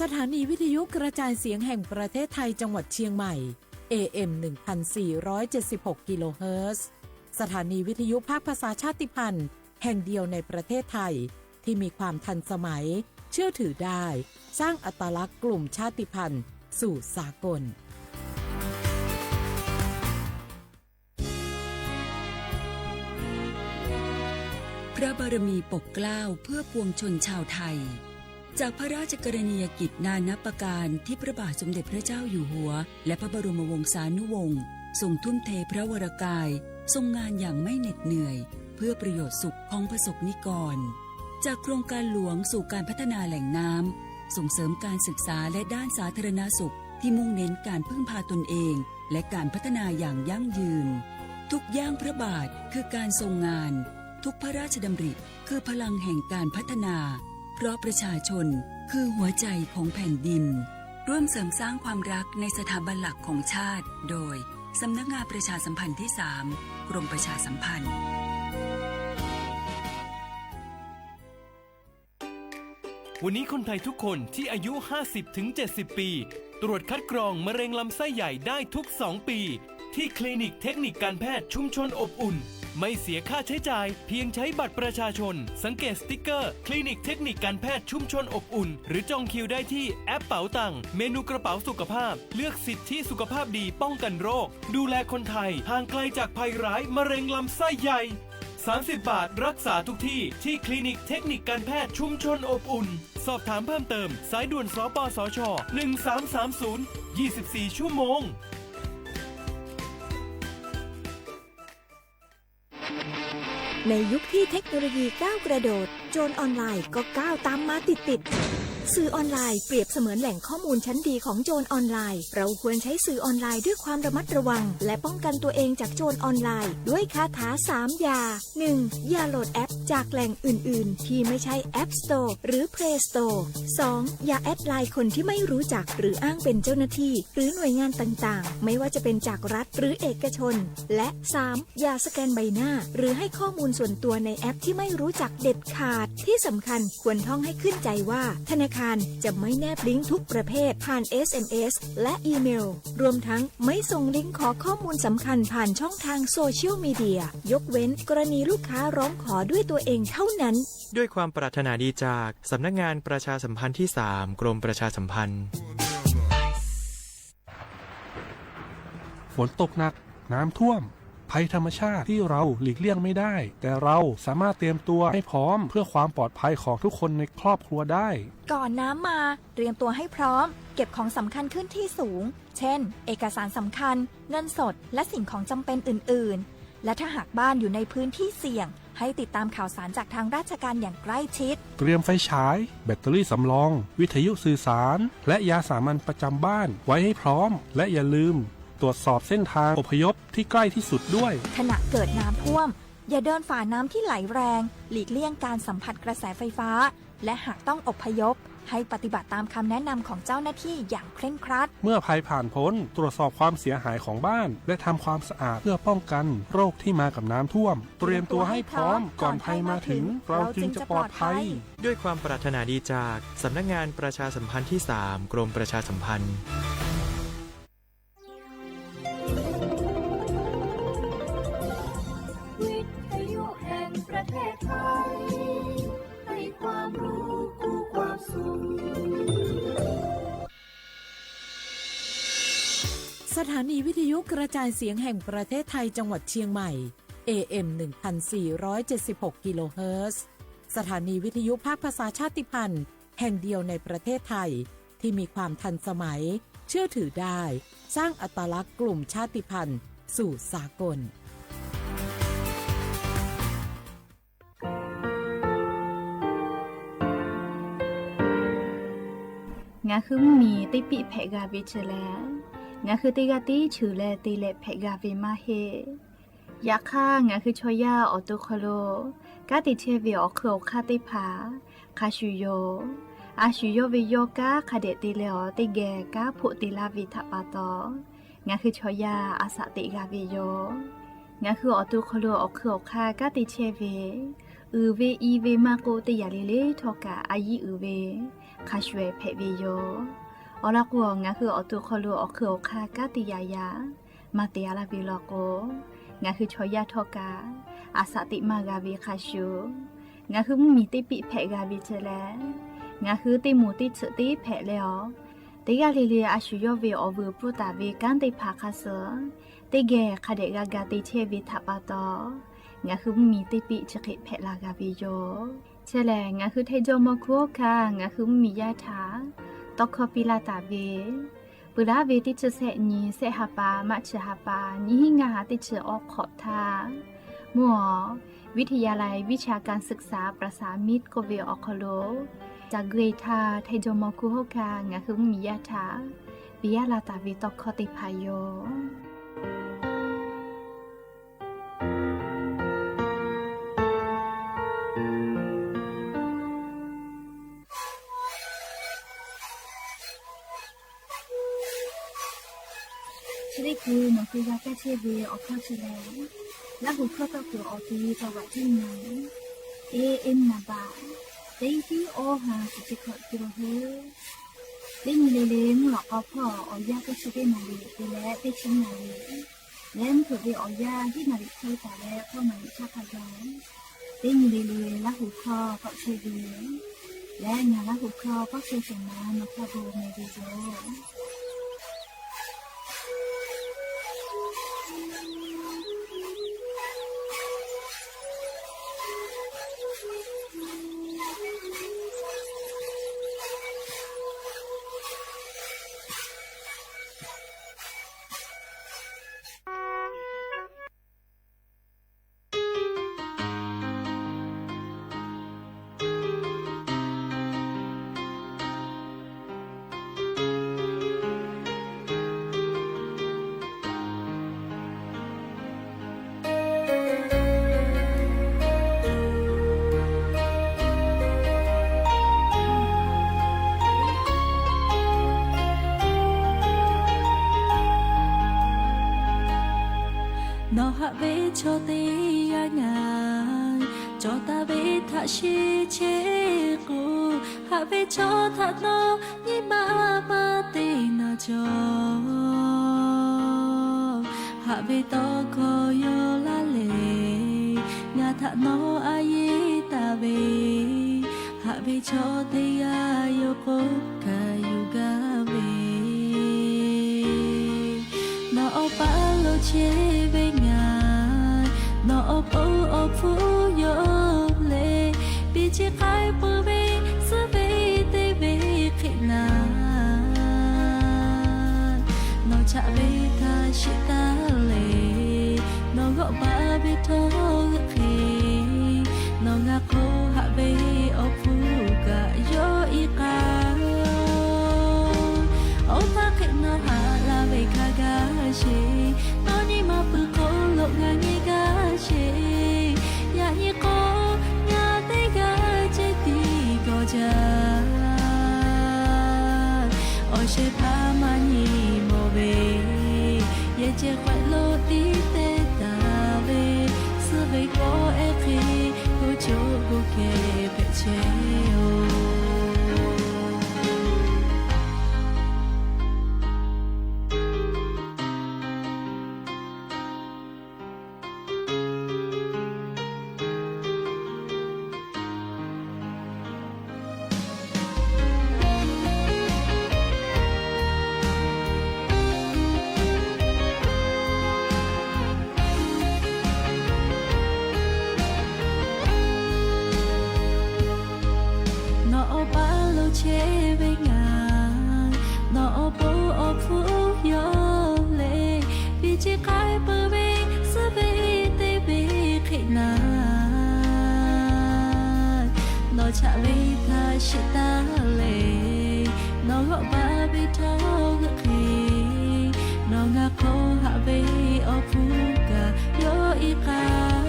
สถานีวิทยุกระจายเสียงแห่งประเทศไทยจังหวัดเชียงใหม่ เอเอ็ม หนึ่งพันสี่ร้อยเจ็ดสิบหก กิโลเฮิรตซ์ สถานีวิทยุภาคภาษาชาติพันธุ์แห่งเดียวในประเทศไทย ที่มีความทันสมัย เชื่อถือได้ สร้างอัตลักษณ์กลุ่มชาติพันธุ์สู่สากล พระบารมีปกเกล้าเพื่อปวงชนชาวไทย จากพระราชกรณียกิจนานับประการที่พระบาทสมเด็จพระเจ้าอยู่หัว และพระบรมวงศานุวงศ์ทรงทุ่มเทพระวรกาย ทรงงานอย่างไม่เหน็ดเหนื่อย เพื่อประโยชน์สุขของประสบนิกร จากโครงการหลวงสู่การพัฒนาแหล่งน้ำ ส่งเสริมการศึกษาและด้านสาธารณสุขที่มุ่งเน้นการพึ่งพาตนเอง และการพัฒนาอย่างยั่งยืน ทุกย่างพระบาทคือการทรงงาน ทุกพระราชดำริคือพลังแห่งการพัฒนา เพราะประชาชนคือหัวใจของแผ่นดิน ร่วมเสริมสร้างความรักในสถาบันหลักของชาติ โดย สำนักงานประชาสัมพันธ์ที่สาม กรมประชาสัมพันธ์ วันนี้คนไทยทุกคนที่อายุ ห้าสิบถึงเจ็ดสิบ ปี ตรวจคัดกรองมะเร็งลำไส้ใหญ่ได้ทุก สอง ปี ที่คลินิกเทคนิคการแพทย์ชุมชนอบอุ่น ไม่เสียค่าใช้จ่าย เพียงใช้บัตรประชาชน สังเกตสติ๊กเกอร์ คลินิกเทคนิคการแพทย์ชุมชนอบอุ่น หรือจองคิวได้ที่แอปเป๋าตัง เมนูกระเป๋าสุขภาพ เลือกสิทธิสุขภาพดีป้องกันโรค ดูแลคนไทยห่างไกลจากภัยร้ายมะเร็งลำไส้ใหญ่ สามสิบ บาทรักษาทุกที่ ที่คลินิกเทคนิคการแพทย์ชุมชนอบอุ่น สอบถามเพิ่มเติม สายด่วน สปสช. หนึ่งสามสามศูนย์ ยี่สิบสี่ ชั่วโมง ในยุคที่เทคโนโลยีก้าวกระโดด โจรออนไลน์ก็ก้าวตามมาติดๆ สื่อออนไลน์เปรียบเสมือนแหล่งข้อมูลชั้นดีของโจรออนไลน์ เราควรใช้สื่อออนไลน์ด้วยความระมัดระวัง และป้องกันตัวเองจากโจรออนไลน์ ด้วยคาถาสามอย่า หนึ่ง อย่าโหลดแอปจากแหล่งอื่นๆ ที่ไม่ใช่ App Store หรือ Play Store สอง อย่าแอดไลน์คนที่ไม่รู้จัก หรืออ้างเป็นเจ้าหน้าที่ หรือหน่วยงานต่างๆ ไม่ว่าจะเป็นจากรัฐหรือเอกชน และ สาม อย่าสแกนใบหน้า หรือให้ข้อมูลส่วนตัวในแอปที่ไม่รู้จักเด็ดขาด ที่สำคัญควรท่องให้ขึ้นใจว่า ธนาคารจะไม่แนบลิงก์ทุกประเภทผ่าน เอสเอ็มเอส และอีเมล รวมทั้งไม่ส่งลิงก์ขอข้อมูลสำคัญผ่านช่องทางโซเชียลมีเดีย ยกเว้นกรณีลูกค้าร้องขอด้วยตัวเองเท่านั้น ด้วยความปรารถนาดีจากสำนักงานประชาสัมพันธ์ที่สาม กรมประชาสัมพันธ์ ฝนตกหนัก น้ำท่วม ภัยธรรมชาติที่เราหลีกเลี่ยงไม่ได้ แต่เราสามารถเตรียมตัวให้พร้อมเพื่อความปลอดภัยของทุกคนในครอบครัวได้ ก่อนน้ำมา เตรียมตัวให้พร้อม เก็บของสำคัญขึ้นที่สูง เช่น เอกสารสำคัญ เงินสด และสิ่งของจำเป็นอื่นๆ และถ้าหากบ้านอยู่ในพื้นที่เสี่ยง ให้ติดตามข่าวสารจากทางราชการอย่างใกล้ชิด เตรียมไฟฉาย แบตเตอรี่สำรอง วิทยุสื่อสาร และยาสามัญประจำบ้านไว้ให้พร้อม และอย่าลืมตรวจสอบเส้นทางอพยพที่ใกล้ที่สุดด้วย ขณะเกิดน้ำท่วม อย่าเดินฝ่าน้ำที่ไหลแรง หลีกเลี่ยงการสัมผัสกระแสไฟฟ้า และหากต้องอพยพ ให้ปฏิบัติตามคำแนะนำของเจ้าหน้าที่อย่างเคร่งครัด เมื่อภัยผ่านพ้น ตรวจสอบความเสียหายของบ้าน และทำความสะอาดเพื่อป้องกันโรคที่มากับน้ำท่วม เตรียมตัวให้พร้อมก่อนภัยมาถึง เราจึงจะปลอดภัย ด้วยความปรารถนาดีจากสำนักงานประชาสัมพันธ์ที่สาม กรมประชาสัมพันธ์ วิทยุแห่งประเทศไทย ให้ความรู้คู่ความสุข สถานีวิทยุกระจายเสียงแห่งประเทศไทยจังหวัดเชียงใหม่ เอเอ็ม หนึ่งพันสี่ร้อยเจ็ดสิบหก กิโลเฮิรตซ์ สถานีวิทยุภาคภาษาชาติพันธุ์แห่งเดียวในประเทศไทย ที่มีความทันสมัย เชื่อถือได้ สร้างอัตลักษณ์กลุ่มชาติพันธุ์สู่สากล Ngaˬ hui mvuhˇmiˬ teˇ piˆ hpehꞈ g'a ve chi leh, ngaˬ hui teˇ g'aˇ tiˉ cheuˬ leh te leh hpehꞈ g'a ve maˇ heˆ. Yaꞈ hk'aˇ, ngaˬ hui chaw yaˇ awˬ to hk'aw lo kanˉ te chehˇ ve awˬ hk'eun awˬ hk'aˇ teˇ hpaˍ hk'a shuˍ yoˬ. A shuˍ yawˇ ve yawˇ kanˉ hk'a dehꞈ te leh awˬ teˇ geh kanˉ hpoˆ te laˇ ve htaꞈ pa taw, ngaˬ hui chaw yaˇ a shaꞈ teꞈ g'a ve yoˬ. Ngaˬ hui awˬ to hk'aw lo awˬ hk'eun awˬ hk'aˇ kanˉ te chehˇ ve, uiˍ ve i ve maˇ k'oˆ, teˇ yanˇ le le htawˇ kaꞈ a yiˇ uiˍ ve, hk'a shuˍ-ehˍ hpehꞈ ve yoˬ. Awˬ lawn k'o, ngaˬ hui awˬ to hk'aw lo awˬ hk'eun awˬ hk'aˇ kanˉ te yaꞈ yaꞈ maˇ te-a laˇ ve law k'o, ngaˬ hui chaw yaˇ htawˇ kaꞈ a shaꞈ teꞈ maˇ g'a ve hk'a shuˍ, ngaˬ hui mvuhˇmiˬ teˇ piˆ hpehꞈ g'a ve ceh leh, ngaˬ hui teˇ moˍ teˇ tsuhꞈ teˇ hpehꞈ leh awˬ, teˇ g'aˇ le le a shu yawˇ ve awˬ vuiˬ pfuhˇ taˍ ve kanˉ teˇ hpaˍ hk'a suh teˇ geh hk'a dehꞈ g'a ga te chehˇ ve htaꞈ pa taw, ngaˬ hui mvuhˇmiˬ teˇ piˆ chi hk'e hpehꞈ la g'a ve yoˬ. Chi lehˬ, ngaˬ hui Htaiˇ jawˇmawˇ Hkunˉ hawˉ hkanˇ ngaˬ hui mvuhˇmiˬ yaˇ htaꞈ tawˇ hkawˇ piˇ laˇ taˍ ve, peuˬ laˉ ve teˇ chi sehˆ nyi, sehˆ ha pa, March ha pa, nyiˇ hinˉ ngaˇ ha teˇ chi awˬ hk'awꞈ htaˇ, mvuhˇ awˬ วิทยาลัยวิชาการศึกษาประสามิตร k'oˆ ve awˬ hk'aw lo, caˬ gui htaˇ Htaiˇ jawˇmawˇ Hkunˉ hawˉ hkanˇ ngaˬ hui mvuhˇmiˬ yaˇ htaꞈ piˇ laˇ taˍ ve tawˇ hkawˇ teˇ hpaˍ yoˬ. Chi teˇ hkui nawˬ hui g'a kaˇ chehˇ ve awˬ hkawˇ chi lehˬ, Laˇ huˍ hkawˇ tawˇ kuiˬ awˬ ti tawˇ vaꞈ tiˉ nyi, e, e naˍ baꞈ, teˇ tiˉ awˇ ha shiˍ chi hkawꞈ te la hui. Teˇ nyi le le mvuhˇ lawꞈ k'aw hpawˇ awˬ yanˇ teˇ chi teˇ naˍ riˍ te leh teˇ chi naˍ riˍ, leh mvuhˇ hpeuꞈ ve awˬ yanˇ hiˉ naˍ riˍ hk'e taˍ leh hkawˇ naˍ riˍ chaˇ hk'a gaˬ, teˇ nyi le le Laˇ huˍ hkawˇ tawˆ chehˇ ve leh ngaˬ Laˇ huˍ hkawˇ pawˆ chehˇ shehˍ ma nawˬ hk'a bon meh ve yoˬ. Nawˬ haꞈ ve chaw teˇ g'aˇ ngaˬ cawˬ taˍ ve htaꞈ shiˍ chehˇ k'o, haꞈ ve chaw htaꞈ nawˬ nyi ma maˇ te naˍ cawˬ. Haꞈ ve tawˇ hkawˇ yawˇ laˇ lehˬ, ngaˬ htaꞈ nawˬ a yeˇ taˍ ve, haꞈ ve chaw teˇ g'aˇ yawˇ k'oˆ kaꞈ yuˬ gaˇ ve. Nawˬ awˬ paˇ lo chehˇ ve ngaˬ, nawˬ awˬ pon awˬ hpfuhˇ yawˇ lehˬ, piˇ chi k'ai peuˬ ve suhˉ ve teˇ ve hk'e naˍ, nawˬ chaꞈ ve htaꞈ shiˍ taˍ leh, nawˬ g'awˆ baˬ ve htawˇ g'euˆ hk'e, nawˬ ngaˬ hk'oˆ haꞈ ve awˬ hpfuhˇ kaꞈ yawˇ iˉ k'aˇ. Oˇ htaˇ hk'e nawˬ haꞈ la ve hk'a gaˇ sheˍ, nawˬ nyi ma pui hk'oˆ lo ngaˬ nyi gaˇ sheˍ. Yaꞈ nyi k'o, ngaˬ teˇ g'aˇ ceh tiˉ g'aw jaˇ. Awˬ shehˍ hpaˇ maˇ nyi mawˬ ve, yehˬ ceh hk'awꞈ lo tiˉ te taˍ ve, suhˉ ve kawˆ ehˉ hk'e, k'oˆ coˆ k'oˆ kehˬ hpehꞈ chehˇ-oˬ. Nawˬ awˬ paˇ lo chehˇ ve ngaˬ, nawˬ awˬ pon awˬ hpfuhˇ yawˇ lehˬ, piˇ chi k'ai peuˬ ve suhˉ ve teˇ ve hk'e naˍ, nawˬ chaꞈ ve htaꞈ shiˍ taˍ leh, nawˬ g'awˆ baˬ ve htawˇ g'euˆ hk'e, nawˬ ngaˬ hk'oˆ haꞈ ve awˬ hpfuhˇ kaꞈ yawˇ iˉ k'aˇ.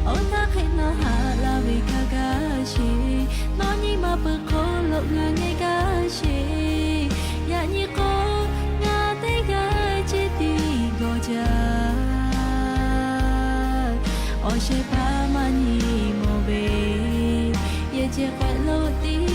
Oˇ htaˇ hk'e nawˬ haꞈ la ve hk'a gaˇ sheˍ, nawˬ nyi ma pui hk'oˆ lo ngaˬ nyi gaˇ sheˍ. Yaꞈ nyi k'o, ngaˬ teˇ g'aˇ ceh tiˉ g'aw jaˇ. Awˬ shehˍ hpaˇ maˇ nyi mawˬ ve, yehˬ ceh hk'awꞈ lo tiˉ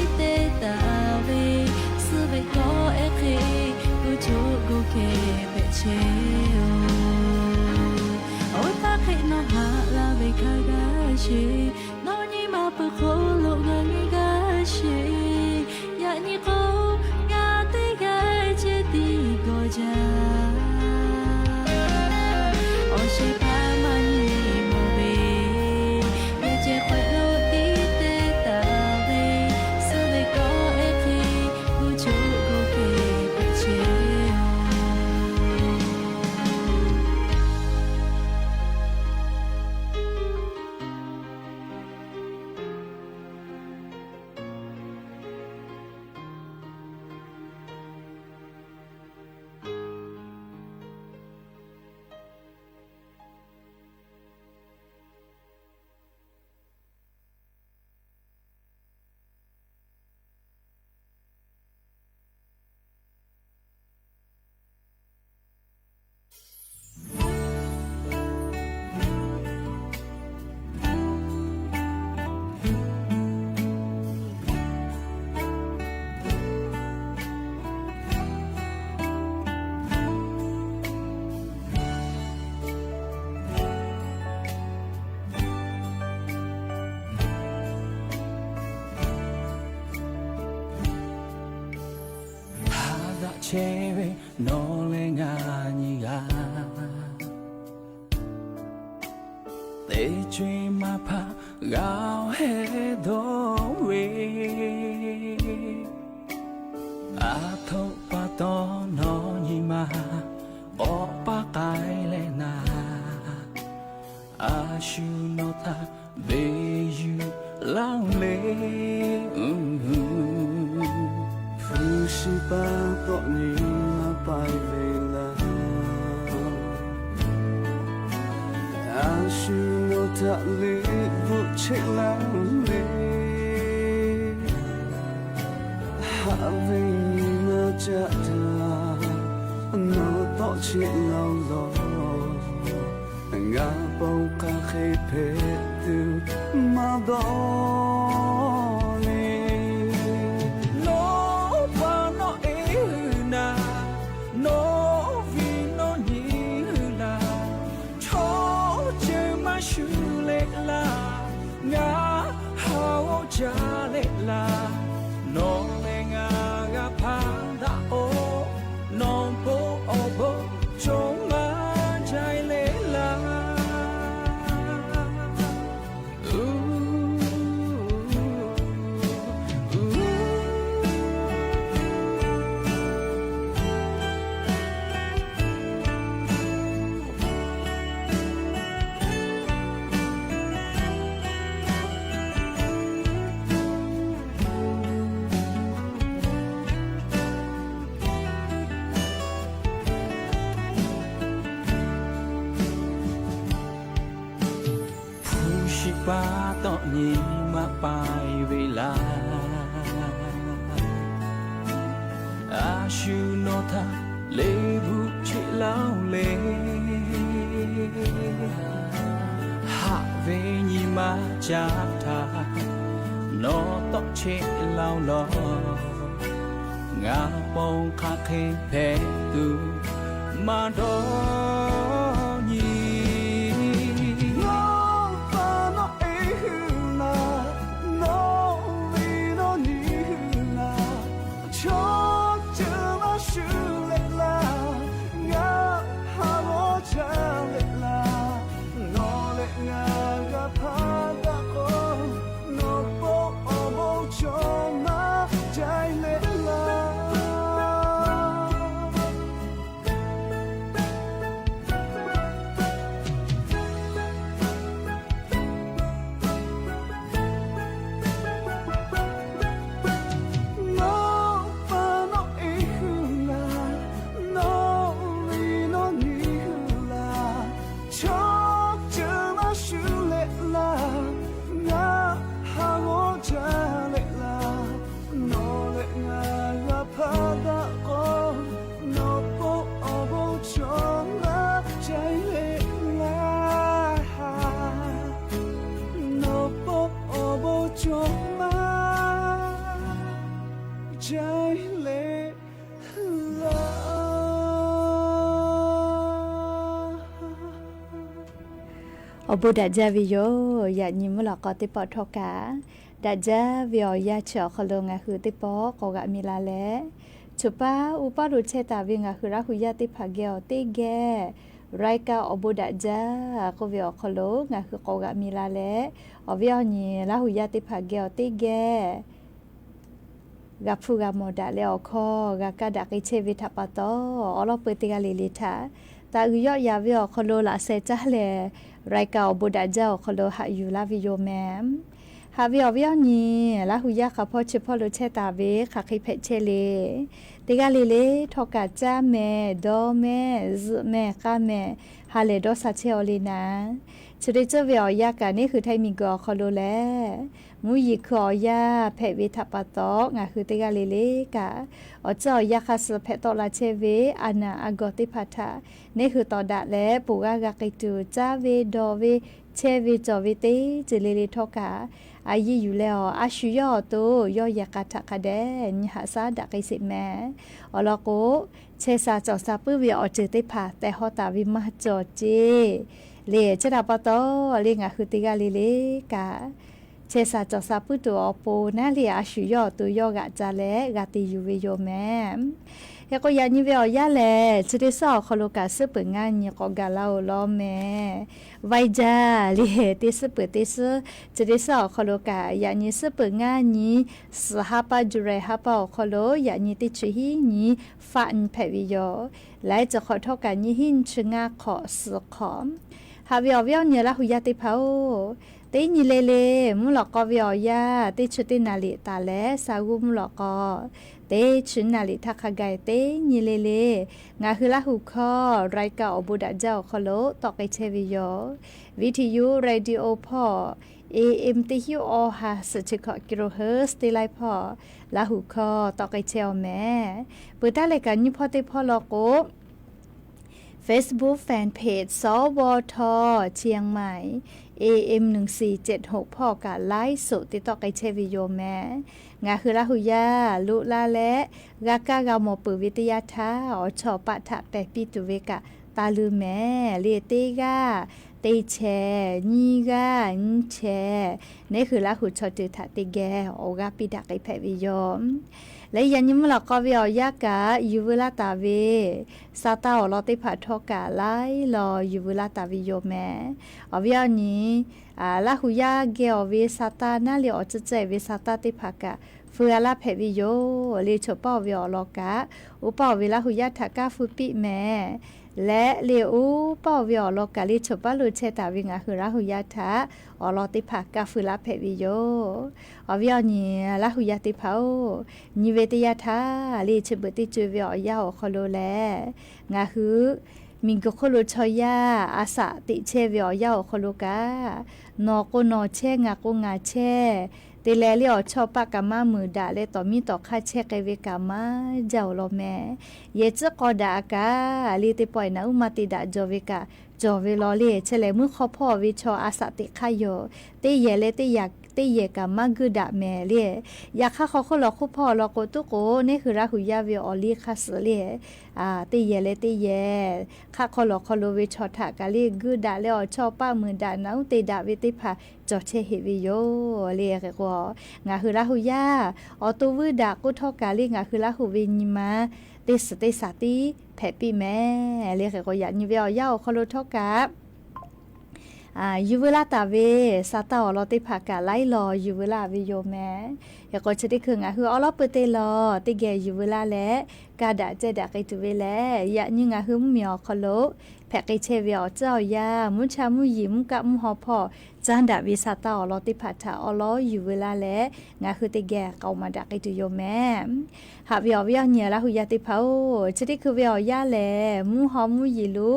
chehˇ ve nawˬ leh ngaˬ nyi g'aˇ, teˇ co-e maˇ hpaˇ g'a heh dawˇ ve, aˬ htoꞈ pa taw nawˬ nyi ma k'awꞈ paˇ k'ai leh naˍ, a shu nawˬ htaꞈ beˬ yuˬ laˇ le. Hpu shi pa taw nyi ma paiˍ ve laˇ, a shu nawˬ htaꞈ liꞈ bvuhꞈ cheˆ laˇ le. Haꞈ ve nyi ma caˇ htaˇ nawˬ tawˆ cheˆ laˇ-oˬ law, ngaˬ ponˬ hk'aˬ hk'e hpehꞈ tuˬ maˇ dawˇ le. Nawˬ pa nawˬ e hui naˍ, nawˬ viˉ nawˬ nyi hui laˬ, chaw ceuˬ maˇ shu leh laˇ, ngaˬ ha g'awˇ ca leh laˇ, nawˬ leh ngaˬ g'a hpaˇ daꞈ k'o, nawˬ bon awˬ bon cawˬ maˇ jaiˇ leh laˇ. Hpu shi pa taw nyi ma paiˍ ve laˇ, a shu nawˬ htaꞈ liꞈ bvuhꞈ cheˆ laˇ-oˬ le. Haꞈ ve nyi ma caˇ htaˇ nawˬ tawˆ cheˆ laˇ-oˬ law, ngaˬ ponˬ hk'aˬ hk'e hpehꞈ tuˬ maˇ dawˇ nyi. Nawˬ pa nawˬ e hui naˍ, nawˬ viˉ nawˬ nyi hui laˬ, chaw ceuˬ maˇ shu leh laˇ, ngaˬ ha g'awˇ ca leh laˇ, nawˬ leh ngaˬ g'a hpaˇ daꞈ k'o, nawˬ bon awˬ bon cawˬ maˇ jaiˇ leh laˇ. Nawˬ pa nawˬ e hui naˍ, nawˬ viˉ nawˬ nyi hui laˬ, chaw ceuˬ maˇ shu leh laˇ, ngaˬ ha g'awˇ ca leh laˇ, nawˬ leh ngaˬ g'a hpaˇ daꞈ k'o, nawˬ bon awˬ bon cawˬ maˇ jaiˇ leh laˇ. Nawˬ bon awˬ bon cawˬ maˇ jaiˇ leh laˇ. Awˬ bon daꞈ jaˇ ve yoˬ. Yaꞈ nyi mvuhˇ lawꞈ k'aw teˇ pawˆ htawˇ kaꞈ, daꞈ jaˇ ve awˬ yanˇ chi awˬ hk'aw lo ngaˬ hui teˇ pawˆ k'awꞈ g'aꞈ mi la leh, choˬ paˇ uˉ paˇ lo chehˇ taˍ ve ngaˬ hui Laˇ hu yaˇ teˇ hpaˍ geh awˬ teˇ geh รายการ awˬ bon daꞈ jaˇ k'oˆ ve awˬ hk'aw lo ngaˬ hui k'awꞈ g'aꞈ mi la leh, awˬ viˉ awˬ nyi Laˇ hu yaˇ teˇ hpaˍ geh awˬ teˇ geh g'a hpuˇ g'a mawˬ daꞈ leh awˬ hkawˇ g'a kaˇ daꞈ k'ai chehˇ ve htaꞈ pa taw, awˬ lawn peu teˇ g'aˇ le le htaꞈ taꞈ g'uiˬ yawˆ yaꞈ ve awˬ hk'aw lo laꞈ sheh caˇ leh, รายการ awˬ bon daꞈ jaˇ awˬ hk'aw lo haꞈ yuˬ laˇ ve yoˬ mehˍ. Haꞈ ve awˬ viˉ awˬ nyi, Laˇ hu yaˇ hk'a hpawˇ chi hpawˇ lo chehˇ taˍ ve hk'aˬ hk'e hpehꞈ chehˇ le. Teˇ g'aˇ le le htawˇ kaꞈ caˇ mehˍ, dawˇ mehˍ, zuhꞈ mehˍ, k'aˇ mehˍ, ha lehˬ dawˇ sha chehˇ aw le naˍ. Chi teˇ ceuˬ ve awˬ yanˇ kaꞈ neˇ hui Htaiˇ miˬguiˬ awˬ hk'aw lo lehˬ, mvuhˇ yeˬ hkui awˬ yanˇ hpehꞈ ve htaꞈ pa taw, ngaˬ hui teˇ g'aˇ le le kaꞈ awˬ ceuˬ awˬ yanˇ hk'a suh hpehꞈ tawˆ la chehˇ ve a naˬ a gawˬ teˇ hpaˍ htaꞈ neˇ hui tawˍ daꞈ leh, poˬ g'aˇ g'a k'ai tuˬ caˇ ve dawˇ ve chehˇ ve cawˬ ve teˇ ceuˬ le le htawˇ kaꞈ, a yiˇ yuˬ leh awˬ a shu yawˇ awˬ to yawˇ yehˬ k'a htaꞈ hk'a dehꞈ nyi haꞈ shaˉ daꞈ k'ai sheˍ mehˍ. Awˬ lawn k'o, chehˇ sha cawˬ sha puiˉ ve awˬ ceuˬ teˇ hpaˍ tehꞈ hawˉ taˍ ve maˇ cawˬ ceˇ le. Chi htaꞈ pa taw, le ngaˬ hui teˇ g'aˇ le le kaꞈ chehˇ sha cawˬ sha puiˉ tuˬ awˬ pon naˉ le a shu yawˇ awˬ to yawˇ g'aꞈ ca leh g'a te yuˬ ve yoˬ mehˍ. Hk'e k'o, yaꞈ nyi ve awˬ yanˇ lehˬ, chi teˇ suhˉ awˬ hk'aw lo kaꞈ suhˉ peuˬ ngaˇ nyi k'awꞈ gaˬ la-oˬ law mehˍ. Vaiˇ jaˇ le, teˇ suhˉ peuˬ teˇ suhˉ, chi teˇ suhˉ awˬ hk'aw lo kaꞈ yaꞈ nyi suhˉ peuˬ ngaˇ nyi, suhˍ ha pa July ha pa awˬ hk'aw lo yaꞈ nyi teˇ chi hiˉ nyi faˆ nyi hpehꞈ ve yoˬ. Laiˉ ceuˬ hk'awꞈ htawˇ kaꞈ nyiˇ hiˉ nyi chi ngaˇ hk'awꞈ suhˍ hk'awꞈ. Haꞈ ve awˬ viˉ awˬ nyi Laˇ hu yaˇ teˇ hpaˍ-oˬ, teˇ nyi le le mvuhˇ lawꞈ k'aw ve awˬ yanˇ teˇ chi teˇ naˍ riˍ taˍ leh, sa g'uˇ mvuhˇ lawꞈ k'aw teˇ chi naˍ riˍ htaˇ hk'a gaˬ teˇ nyi le le, ngaˬ hui Laˇ hu hkawˇ รายการ awˬ bon daꞈ jaˇ awˬ hk'aw lo tawˆ k'ai chehˇ ve yoˬ. Viˇ hteꞈ yuˬ radio hpawˇ, A M teˇ hiˉ awˬ ha suhˍ chi hkawꞈ kilohertz teˇ laiˉ hpawˇ Laˇ hu hkawˇ tawˆ k'ai chehˇ-aw mehˍ. Peuˬ taˉ leh kaꞈ nyiˇ hpawˇ teˇ hpawˇ law k'o, Facebook fan page สวท เชียงใหม่ A M หนึ่งสี่เจ็ดหก hpawˇ kaꞈ ไลฟ์สด te tawˆ k'ai chehˇ ve yoˬ mehˍ. Ngaˬ hui Laˇ hu yaˇ loꞈ la leh g'a kaˇ g'a mawˬ peuˬ ve teˇ yanˇ htaˇ, awˬ chawˇ paˆ htaꞈ pehˬ piˇ tuˬ ve kaꞈ taˇ luˬ mehˍ le. Teˇ g'aˇ teˇ chehˇ, nyiˇ g'aˇ nyiˇ chehˇ, neˉ hui Laˇ hu chaw ceuˬ htaꞈ teˇ geh awˬ g'aˇ piˇ daꞈ k'ai hpehꞈ ve yoˬ. Leh yaꞈ nyi mvuhˇ lawꞈ k'aw ve awˬ yanˇ kaꞈ yuˬ veu laˇ taˍ ve sa taˇ awˬ lawn teˇ hpaˍ htawˇ kaꞈ laiˉ law yuˬ veu laˇ taˍ ve yoˬ mehˍ. Awˬ viˉ awˬ nyi, Laˇ hu yaˇ geh awˬ ve sa taˇ naˉ le awˬ tcuhˇ ceh ve sa taˇ teˇ hpaˍ kaꞈ feu a laˇ hpehꞈ ve yoˬ le. Choˬ paˇ-oˬ ve awˬ lawn kaꞈ, oˇ paˇ-oˬ ve Laˇ hu yaˇ htaꞈ kaˇ feu piˇ mehˍ. Leh le oˇ paˇ-oˬ ve awˬ lawn kaꞈ le choˬ paˇ lo chehˇ taˍ ve ngaˬ hui Laˇ hu yaˇ htaꞈ awˬ lawn teˇ hpaˍ kaˇ feu laˇ hpehꞈ ve yoˬ. Awˬ viˉ awˬ nyi Laˇ hu yaˇ teˇ hpaˍ-oˬ, nyi ve teˇ yanˇ htaˇ le chi beuꞈ teˇ co-e ve awˬ yanˇ awˬ hk'aw lo lehˬ, ngaˬ hui miˬguiˬ hk'oˆ lo chaw yaˇ a shaꞈ teꞈ chehˇ ve awˬ yanˇ awˬ hk'aw lo kaꞈ, nawˬ k'o nawˬ chehˇ, ngaˬ k'o ngaˬ chehˇ, te leh le awˬ chawˇ paˆ kaꞈ maˇ muiˬ daꞈ leh tawˍ miˉ tawˍ hk'aˇ chehˇ k'ai ve kaꞈ maˇ jaˇ-oˬ law mehˍ. Yehˬ tcuhˉ k'aw daꞈ kaꞈ le teˇ pawˆ-e naꞈ uˉ maˇ te daꞈ jaw ve kaꞈ cawˬ ve law le. Chi lehˬ meuˇ hk'aw hpawˇ ve chaw a shaꞈ teꞈ hk'aˇ yoˬ. Teˇ yehˬ leh teˇ yehˬ kaꞈ maˇ guiˇ daꞈ mehˍ le. Yaꞈ hk'aˇ hk'aw hk'oˆ lawˬ hk'oˆ hpawˇ awˬ lawn k'o tuˉ k'o, neˉ hui Laˇ hu yaˇ ve awˬ liˇ hk'a suhˍ le, teˇ yehˬ leh teˇ yehˬ hk'aˆ hk'aw lawˬ hk'aw lo ve chaw htaꞈ kaꞈ le guiˇ daꞈ leh awˬ chawˇ paˆ muiˬ daꞈ naꞈ uˉ te daꞈ ve teˇ hpaˍ cawˬ chehˇ heꞈ ve yoˬ le. Hk'e k'o, ngaˬ hui Laˇ hu yaˇ awˬ to vuiˇ daꞈ k'oˆ htawˇ kaꞈ le ngaˬ hui Laˇ hu ve nyi ma teˇ suhˍ teˇ shaˍ tiˉ hpehꞈ piˇ mehˍ le. Hk'e k'o, yaꞈ nyi ve awˬ yanˇ awˬ hk'aw lo htawˇ kaꞈ yuˬ veu laˇ taˍ ve sa taˇ awˬ lawn teˇ hpaˍ kaꞈ laiˉ law yuˬ veu laˇ ve yoˬ mehˍ. Hk'e k'o, chi teˇ hkui ngaˬ hui awˉ lawˉ pui teˇ law teˇ geh yuˬ veu laˇ leh, kaˇ daꞈ ceh daꞈ k'ai tuˬ ve lehˬ, yaꞈ nyi ngaˬ hui mvuhˇmiˬ awˬ hk'aw lo hpehꞈ k'ai chehˇ ve awˬ tcuhˉ awˬ yanˇ, mvuhˇ cha mvuhˇ yeˬ mvuhˇ kaˆ mvuhˇ haw hpawˇ caˇ daꞈ ve sa taˇ awˬ lawn teˇ hpaˍ htaꞈ awˉ lawˉ yuˬ veu laˇ leh, ngaˬ hui teˇ geh k'aoˍ maˍ daꞈ k'ai tuˬ yoˬ mehˍ. Haꞈ ve awˬ viˉ awˬ nyi Laˇ hu yaˇ teˇ hpaˍ-oˬ, chi teˇ hkui ve awˬ yanˇ lehˬ, mvuhˇ haw mvuhˇ yeˬ lo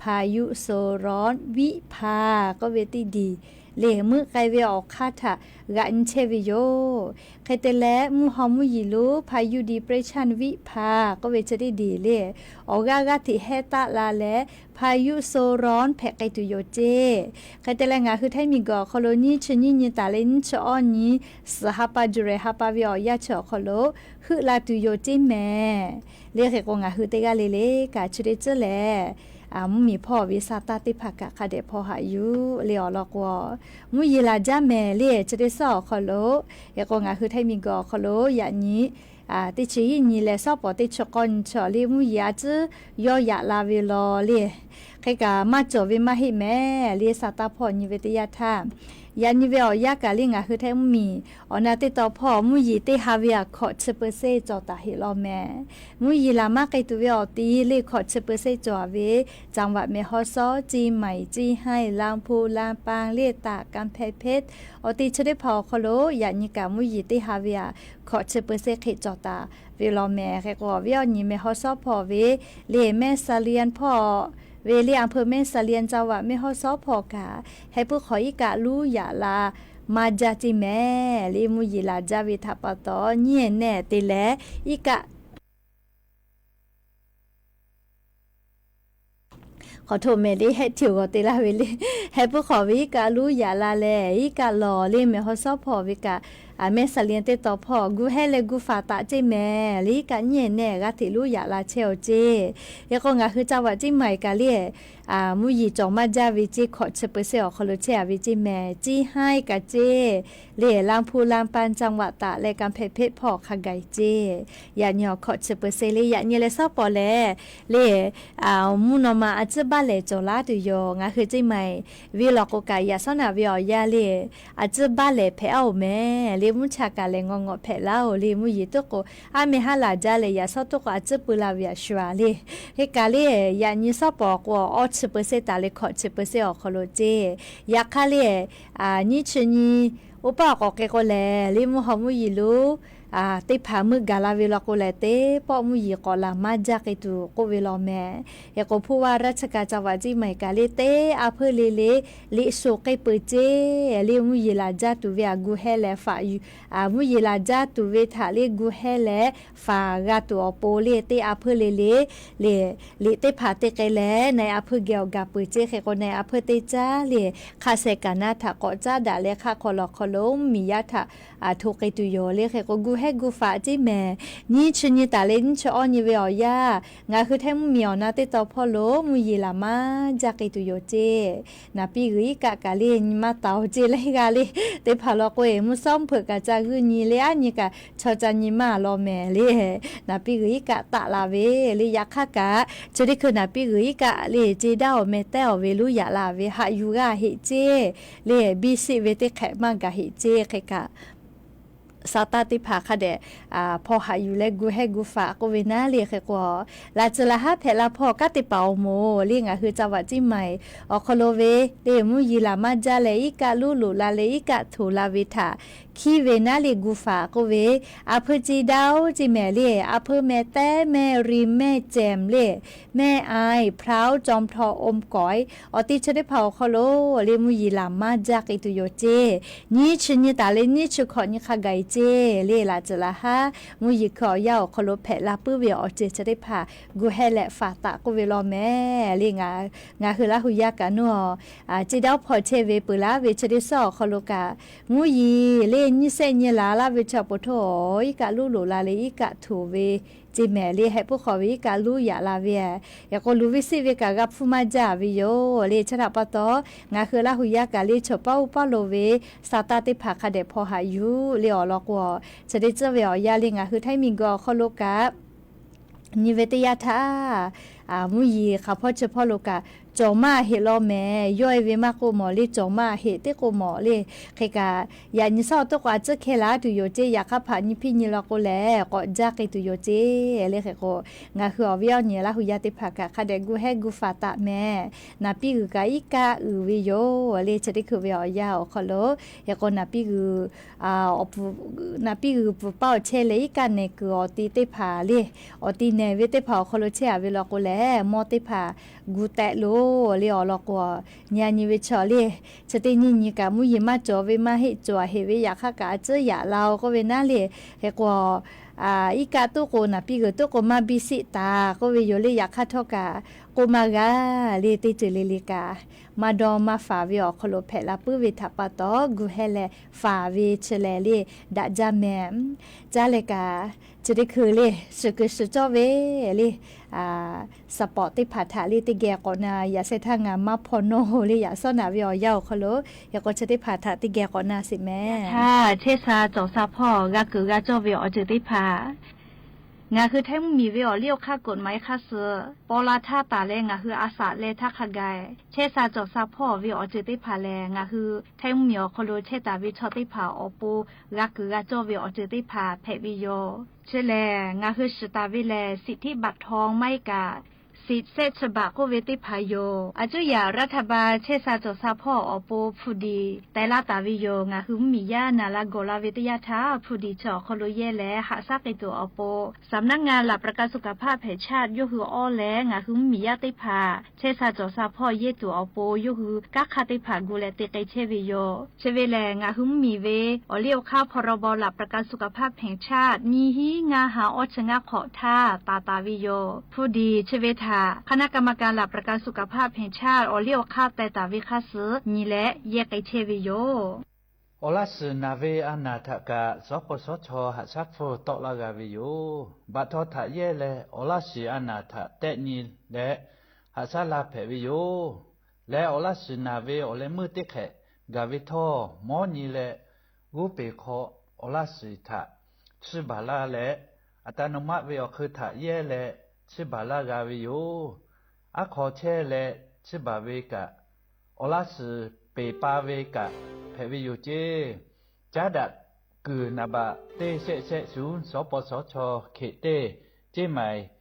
พายุโซนร้อนวิภา k'oˆ ve teˇ diˬ le meuˆ k'ai ve awˬ hk'aˇ htaꞈ g'aꞈ nyi chehˇ ve yoˬ. Hk'e te leh, mvuhˇ haw mvuhˇ yeˬ lo พายุ depression วิภา k'oˆ ve chi teˇ diˬ le awˬ g'aˇ g'aˇ hteꞈ hehˉ taˆ la leh พายุโซนร้อน hpehꞈ k'ai tuˬ yoˬ ceˇ. Hk'e te leh, ngaˬ hui Htaiˇ miˬguiˬ awˬ hk'aw lo nyiˇ chi nyiˇ nyi taˍ leh nyiˇ chi awˇ nyi suhˍ ha pa July ha pa ve awˬ yanˇ chi awˬ hk'aw lo heuˆ la tuˬ yoˬ ceˇ mehˍ le. Hk'e k'o, ngaˬ hui teˇ g'aˇ le le kaꞈ chi teˇ tcuhˉ lehˬ, mvuhˇmiˬ hpawˇ ve sa taˇ teˇ hpaˍ kaꞈ hk'a dehꞈ hpaw haꞈ yuˬ le awˬ lawn k'o, mvuhˇ yeˬ laˬ jaˇ mehˍ le. Chi teˇ suhˉ awˬ hk'aw lo, hk'e k'o ngaˬ hui Htaiˇ miˬguiˬ awˬ hk'aw lo yaꞈ nyi teˇ chi hiˉ nyi leh sawˉ pawˍ teˇ chi k'awˇ nyi chi awˬ le mvuhˇ yeˬ a ciˉ yawˇ yaꞈ la ve law le. Hk'e kaꞈ maˇ cawˬ ve maˇ heˆ mehˍ le. Sa taˇ hpawˇ nyi ve teˇ yanˇ htaˇ, yaꞈ nyi ve awˬ yanˇ kaꞈ le ngaˬ hui Htaiˇ mvuhˇmiˬ awˬ na teˇ taw hpawˇ mvuhˇ yeˬ teˇ ha ve a hkawꞈ chi เปอร์เซ็นต์ cawˬ taˍ heˆ law mehˍ. Mvuhˇ yeˬ laˬ maˇ k'ai tuˬ ve awˬ ti le hkawꞈ chi เปอร์เซ็นต์ cawˬ ve จังหวัดแม่ฮ่องสอน เชียงใหม่ เชียงราย ลำพูน ลำปาง เลยตาก กำแพงเพชร awˬ ti chi teˇ hpaˍ awˬ hk'aw lo yaꞈ nyi kaꞈ mvuhˇ yeˬ teˇ ha ve a hkawꞈ chi เปอร์เซ็นต์ hk'e cawˬ taˍ ve law mehˍ. Hk'e k'o, awˬ viˉ awˬ nyi แม่ฮ่องสอน hpawˇ ve le แม่เสลียง hpawˇ ve le อำเภอแม่เสลียง จังหวัดแม่ฮ่องสอน hpawˇ kaꞈ, heh puiˉ hk'awꞈ iˉ kaˆ luˉ yaꞈ la maˇ jaˇ ceˇ mehˍ le. Mvuhˇ yeˬ laˬ jaˇ ve htaꞈ pa taw nyiˇ ehˍ nehˬ te leh iˉ kaˆ hk'awꞈ htoꞈ mehˍ le hehˆ tiꞈ g'awˬ te laˇ ve le. Heh puiˉ hk'awꞈ ve iˉ kaˆ luˉ yaꞈ la leh, iˉ kaˆ lawˬ le แม่ฮ่องสอน hpawˇ ve kaꞈ Aˬ, mehˆ saˍ lian teˇ taw hpawˇ gu hehˇ leh gu faˍ taꞈ ceˇ mehˍ le, iˉ kaˆ nyiˇ nehˆ g'aˇ hteꞈ lonˉ yaꞈ la chehˇ aˬ ceˇ. Hk'e k'o, ngaˬ hui ca vaꞈ ceˇ maiˍ kaꞈ le, mvuhˇ yeˬ cawˬ maˇ jaˇ ve ceˇ, hkawꞈ chi เปอร์เซ็นต์ awˬ hk'aw lo chehˇ a ve ceˇ mehˍ, ciˇ haiˉ kaꞈ ceˇ le, ลำพูน ลำปาง จังหวัดตาก leh กำแพงเพชร hpawˇ hk'a gaˬ ceˇ. Yaꞈ nyi awˬ hkawꞈ chi เปอร์เซ็นต์ le, yaꞈ nyi leh shawˉ pawˍ lehˬ le, mvuhˇ naw ma a ciˉ baˆ lehˬ cawˬ laˇ tuˬ yoˬ. Ngaˬ hui ceˇ maiˍ ve law k'o kaꞈ, yaꞈ shawˉ naꞈ ve awˬ yanˇ le, a ciˉ baˆ lehˬ hpehꞈ a oˬ mehˍ le, mvuhˇ cha kaꞈ lehˬ ngawˬ ngawˬ hpehꞈ laˇ oˬ le, mvuhˇ yeˬ tuˉ k'o, aˉ meh haˉ laˬ jaˇ leh yaꞈ shawˉ tuˉ k'o a ciˉ pui la ve a shu a le. Hk'e kaꞈ le, yaꞈ nyi shawˉ pawˍ k'o, awˇ chi เปอร์เซ็นต์ taˍ leh hkawꞈ chi เปอร์เซ็นต์ awˬ hk'aw lo ceˇ. Yaꞈ hk'aˇ le, nyiˇ chi nyi oˇ paˆ awˬ k'awꞈ k'e k'o lehˬ le, mvuhˇ haw mvuhˇ yeˬ lo teˇ hpaˍ meuˇ gaˬ la ve law k'o lehˬ, teˇ pawˆ mvuhˇ yeˬ k'awꞈ laˬ maˇ jaˇ k'e tuˬ k'oˆ ve law mehˍ. Hk'e k'o, ผู้ว่าราชการจังหวัดเชียงใหม่ kaꞈ le, teˇ a hpeuˇ le le liꞈ shoˍ k'e peuˬ ceˇ le, mvuhˇ yeˬ laˬ jaˇ tuˬ ve a gu hehˇ leh faꞈ yuˬ, mvuhˇ yeˬ laˬ jaˇ tuˬ ve htaꞈ le gu hehˇ leh faˍ g'a tuˬ awˬ pon le, teˇ a hpeuˇ le le le, liꞈ teˇ hpaˍ te k'ai leh na-e a hpeuˇ geh awˬ gaˬ peuˬ ceˇ. Hk'e k'o, na-e a hpeuˇ teˇ caˉ le, hk'a shehˍ kaꞈ naˇ htaꞈ k'awꞈ caˉ daꞈ leh hk'aˆ hk'aw lawˬ hk'aw lo mvuhˇ miˬ yaˇ htaꞈ hto k'e tuˬ yoˬ le. Hk'e k'o, gu hehˇ gu faˍ ceˇ mehˍ. Nyiˇ chi nyi taˍ leh nyiˇ chi awˇ nyi ve awˬ yanˇ, ngaˬ hui Htaiˇ mvuhˇ miˬ awˬ na teˇ taw hpawˇ lo mvuhˇ yeˬ laˬ maˇ jaˇ k'e tuˬ yoˬ ceˇ. Naˍ piˇ g'uiˬ iˉ kaˆ kaꞈ le nyi maˇ taˍ oˬ ceˇ leh g'a le, teˇ hpaˍ law k'o, mvuhˇ shawˉ hpeuꞈ kaꞈ ca g'uiˇ nyi le, aˉ nyi kaꞈ chaw ca nyi maˇ law mehˍ le. Naˍ piˇ g'uiˬ iˉ kaˆ taˆ la ve le, yaꞈ hk'aˇ kaꞈ chi teˇ hkui naˍ piˇ g'uiˬ iˉ kaˆ le, ceˇ daˇ awˬ meh tehˉ awˬ ve lonˉ yaꞈ la ve haꞈ yuˬ g'a heꞈ ceˇ le, biˇ siˆ ve teˇ hk'ehꞈ maˇ gaˬ heꞈ ceˇ. Hk'e kaꞈ, sa taˇ teˇ hpaˍ hk'a dehꞈ hpaw haꞈ yuˬ leh gu hehˇ gu faˍ k'oˆ ve naˉ le. Hk'e k'o, laꞈ tcuh laꞈ haˉ hpehꞈ la hpawˇ kanˉ te paˍ awˬ moˍ le, ngaˬ hui ca vaꞈ ceˇ maiˍ awˬ hk'aw lo ve le, mvuhˇ yeˬ laˬ maˇ jaˇ leh iˉ kaˆ lonˉ loꞈ la leh iˉ kaˆ htoꞈ la ve htaꞈ hkiˇ ve naˉ le gu faˍ k'oˆ ve, a hpeuˇ ceˇ daˇ oˬ ceˇ mehˍ le, a hpeuˇ meh tehˉ, meh ri, meh cehˬ le, meh aiˍ, พร้าว จอมทอง อมก๋อย awˬ ti chi teˇ hpaˍ awˬ hk'aw lo le, mvuhˇ yeˬ laˬ maˇ jaˇ k'e tuˬ yoˬ ceˇ. Nyiˇ chi nyi taˍ leh nyiˇ chi hkawꞈ nyi hk'a gaˬ e ceˇ le, laꞈ tcuh laꞈ haˉ mvuhˇ yeˬ hkui awˬ yanˇ awˬ hk'aw lo hpehꞈ la puiˉ ve awˬ ceuˬ chi teˇ hpaˍ gu hehˇ leh faˍ taꞈ k'oˆ ve law mehˍ le. Ngaˬ hui Laˇ hu yaˇ kaꞈ nuˇ ceˇ daˇ oˉ hpaw chehˇ ve peuˬ laˇ ve chi teˇ suhˉ awˬ hk'aw lo kaꞈ, mvuhˇ yeˬ le nyiˇ sehˆ nyi la laˇ ve chi awˬ pon htawˇ, iˉ kaˆ lonˉ loꞈ la leh iˉ kaˆ htoꞈ ve ceˇ mehˍ le, hehꞈ puiˉ hk'aw ve iˉ kaˆ lonˉ yaꞈ la ve, yaꞈ k'o luˬ ve siˆ ve kaꞈ g'a hpfuhˇ maˇ jaˇ ve yoˬ le. Chi htaꞈ pa taw, ngaˬ hui Laˇ hu yaˇ kaꞈ le chaw paˉ uˉ paˉ lo ve sa taˇ teˇ hpaˍ hk'a dehꞈ hpaw haꞈ yuˬ le awˬ lawn k'o, chi teˇ tcuhˇ ve awˬ yanˇ le ngaˬ hui Htaiˇ miˬguiˬ awˬ hk'aw lo kaꞈ nyi ve teˇ yanˇ htaˇ, mvuhˇ yeˬ hk'aˬ hpawˇ chi hpawˇ lo kaꞈ cawˬ maˇ heꞈ law mehˍ. Yawˇ e ve maˇ k'oˆ mawˬ le, cawˬ maˇ heꞈ teˇ k'oˆ mawˬ le. Hk'e kaꞈ, yaꞈ nyi suhˉ awˬ toˆ k'o a ciˉ hkeh laˇ tuˬ yoˬ ceˇ. Yaꞈ hk'aˇ hpaꞈ nyi hpiˇ nyi law k'o lehˬ, k'awꞈ jaˇ k'e tuˬ yoˬ ceˇ le. Hk'e k'o, ngaˬ hui awˬ viˉ awˬ nyi Laˇ hu yaˇ teˇ hpaˍ kaꞈ hk'a dehꞈ gu hehˇ gu faˍ taꞈ mehˍ. Naˍ piˇ g'uiˬ kaꞈ iˉ kaˆ uiˍ ve yoˬ le. Chi teˇ hkui ve awˬ yanˇ awˬ hk'aw lo, hk'e k'o naˍ piˇ g'uiˬ naˍ piˇ g'uiˬ pfuhˍ paˇ awˬ chehˇ leh iˉ kaˆ nehˬ kuiˬ awˬ ti teˇ hpaˍ le, awˬ ti nehˬ ve teˇ hpaˍ awˬ hk'aw lo chehˇ a ve law k'o lehˬ, mawˇ teˇ hpaˍ gu tehˆ lo le awˬ lawn k'o, nyi a nyi ve chaw le, chi teˇ nyiˇ nyi kaꞈ mvuhˇ yeˬ maˇ cawˬ ve maˇ heˆ, cawˬ a heꞈ ve yaꞈ hk'aˇ kaꞈ a ciˉ yaꞈ la oˬ k'oˆ ve naˉ le. Hk'e k'o, iˉ kaˆ tuˉ k'o naˍ piˇ g'uiˬ tuˉ k'o maˇ biˇ siˆ taˍ k'oˆ ve yoˬ le. Yaꞈ hk'aˇ htawˇ kaꞈ k'oˆ maˇ g'a le, teˇ ceuˬ le le kaꞈ maˇ dawˇ maˇ faˍ ve awˬ hk'aw lo hpehꞈ la puiˉ ve htaꞈ pa taw, gu hehˇ leh faˍ ve chi lehˬ le, daꞈ jaˇ mehˍ. Caˇ leh kaꞈ, chi teˇ hkui le, suhˍ kuiˬ suhˍ cawˇ ve le, support teˇ hpaˍ htaꞈ le teˇ geh k'awꞈ na yaꞈ sheh htaˇ ngaˬ maˇ hpaw nawˇ le, yaꞈ shawˉ naꞈ ve awˬ yanˇ awˬ hk'aw lo, hk'e k'o chi teˇ hpaˍ htaꞈ teˇ geh k'awꞈ na sheˍ mehˍ. Htaˇ chehˇ sha cawˬ sha hpawˇ g'a kuiˬ g'a cawˇ ve awˬ ceuˬ teˇ hpaˍ, ngaˬ hui Htaiˇ mvuhˇ miˬ ve awˬ liˇ awˬ hk'aˇ กฎหมาย hk'aˇ suh paw la htaˇ taˍ leh ngaˬ hui a shaꞈ leh htaˇ hk'a gaˬ, chehˇ sha cawˬ sha hpawˇ ve awˬ ceuˬ teˇ hpaˍ lehˬ, ngaˬ hui Htaiˇ mvuhˇ miˬ awˬ hk'aw lo chehˇ taˍ ve chaw teˇ hpaˍ awˬ pon g'a kuiˬ g'a cawˇ ve awˬ ceuˬ teˇ hpaˍ hpehꞈ ve yoˬ. Chi lehˬ, ngaˬ hui shiˍ taˍ ve lehˬ, สิทธิบัตรทอง maˇ heˆ kaꞈ สิทธิ์เศษฉบับ k'oˆ ve teˇ hpaˍ yoˬ. A cuˉ yaꞈ รัฐบาล chehˇ sha cawˬ sha hpawˇ awˬ pon hpu diˬ teh laˇ taˍ ve yoˬ. Ngaˬ hui mvuhˇ miˬ yaˇ naˍ la gawˬ la ve teˇ yanˇ htaˇ, hpu diˬ chi awˬ hk'aw lo yehˇ leh haꞈ shaˉ k'ai tuˬ awˬ pon สำนักงานหลักประกันสุขภาพแห่งชาติ yawˇ hui awˇ leh ngaˬ hui mvuhˇ miˬ yaˇ teˇ hpaˍ chehˇ sha cawˬ sha hpawˇ yehˇ tuˬ awˬ pon yawˇ hui kanˉ hk'aˇ teˇ hpaˍ gu leh te k'ai chehˇ ve yoˬ. Chi ve lehˬ, ngaˬ hui mvuhˇ miˬ ve awˬ liˇ awˬ hk'aˇ พรบหลักประกันสุขภาพแห่งชาติ nyiˇ hinˉ ngaˇ ha awˇ chi ngaˇ hk'awꞈ htaˇ taˍ taˍ ve yoˬ. Hpu diˬ chi ve htaꞈ คณะกรรมการหลักประกันสุขภาพแห่งชาติ awˬ liˇ awˬ hk'aˇ teh taˍ ve hk'aˇ suh nyi leh yehˇ k'ai chehˇ ve yoˬ. Awˬ laˇ shiˍ naˬ ve a naˬ htaꞈ kaꞈ, sawˉ pawˍ sawˉ chaw haꞈ shaˉ hpfuhˇ tawˆ laˇ g'a ve yoˬ. Baꞈ htawˇ htaꞈ yehˇ leh, awˬ laˇ shiˍ a naˬ htaꞈ tehˆ nyi leh, haꞈ shaˉ la hpehꞈ ve yoˬ. Leh awˬ laˇ shiˍ naˬ ve awˬ leh meuˇ teˇ hk'ehꞈ gaˬ ve htawˇ, mawˉ nyi leh g'oˇ peˬ hk'aw awˬ laˇ shiˍ htaꞈ chiˇ baˬ laˇ leh, aˬ ta naw maˆ ve awˬ hk'eun htaꞈ yehˇ leh chiˇ baˬ laˇ g'a ve yoˬ. Aˉ hk'aw chehˇ leh chiˇ baˬ ve kaꞈ, awˬ laˇ shiˍ peˬ pa ve kaꞈ hpehꞈ ve yoˬ ceˇ. Caˉ daꞈ kuiˬ naˍ baꞈ teˇ shehˆ shehˆ shuˍ, sawˉ pawˍ sawˉ chaw hkeꞈ teˇ, ceˇ maiˍ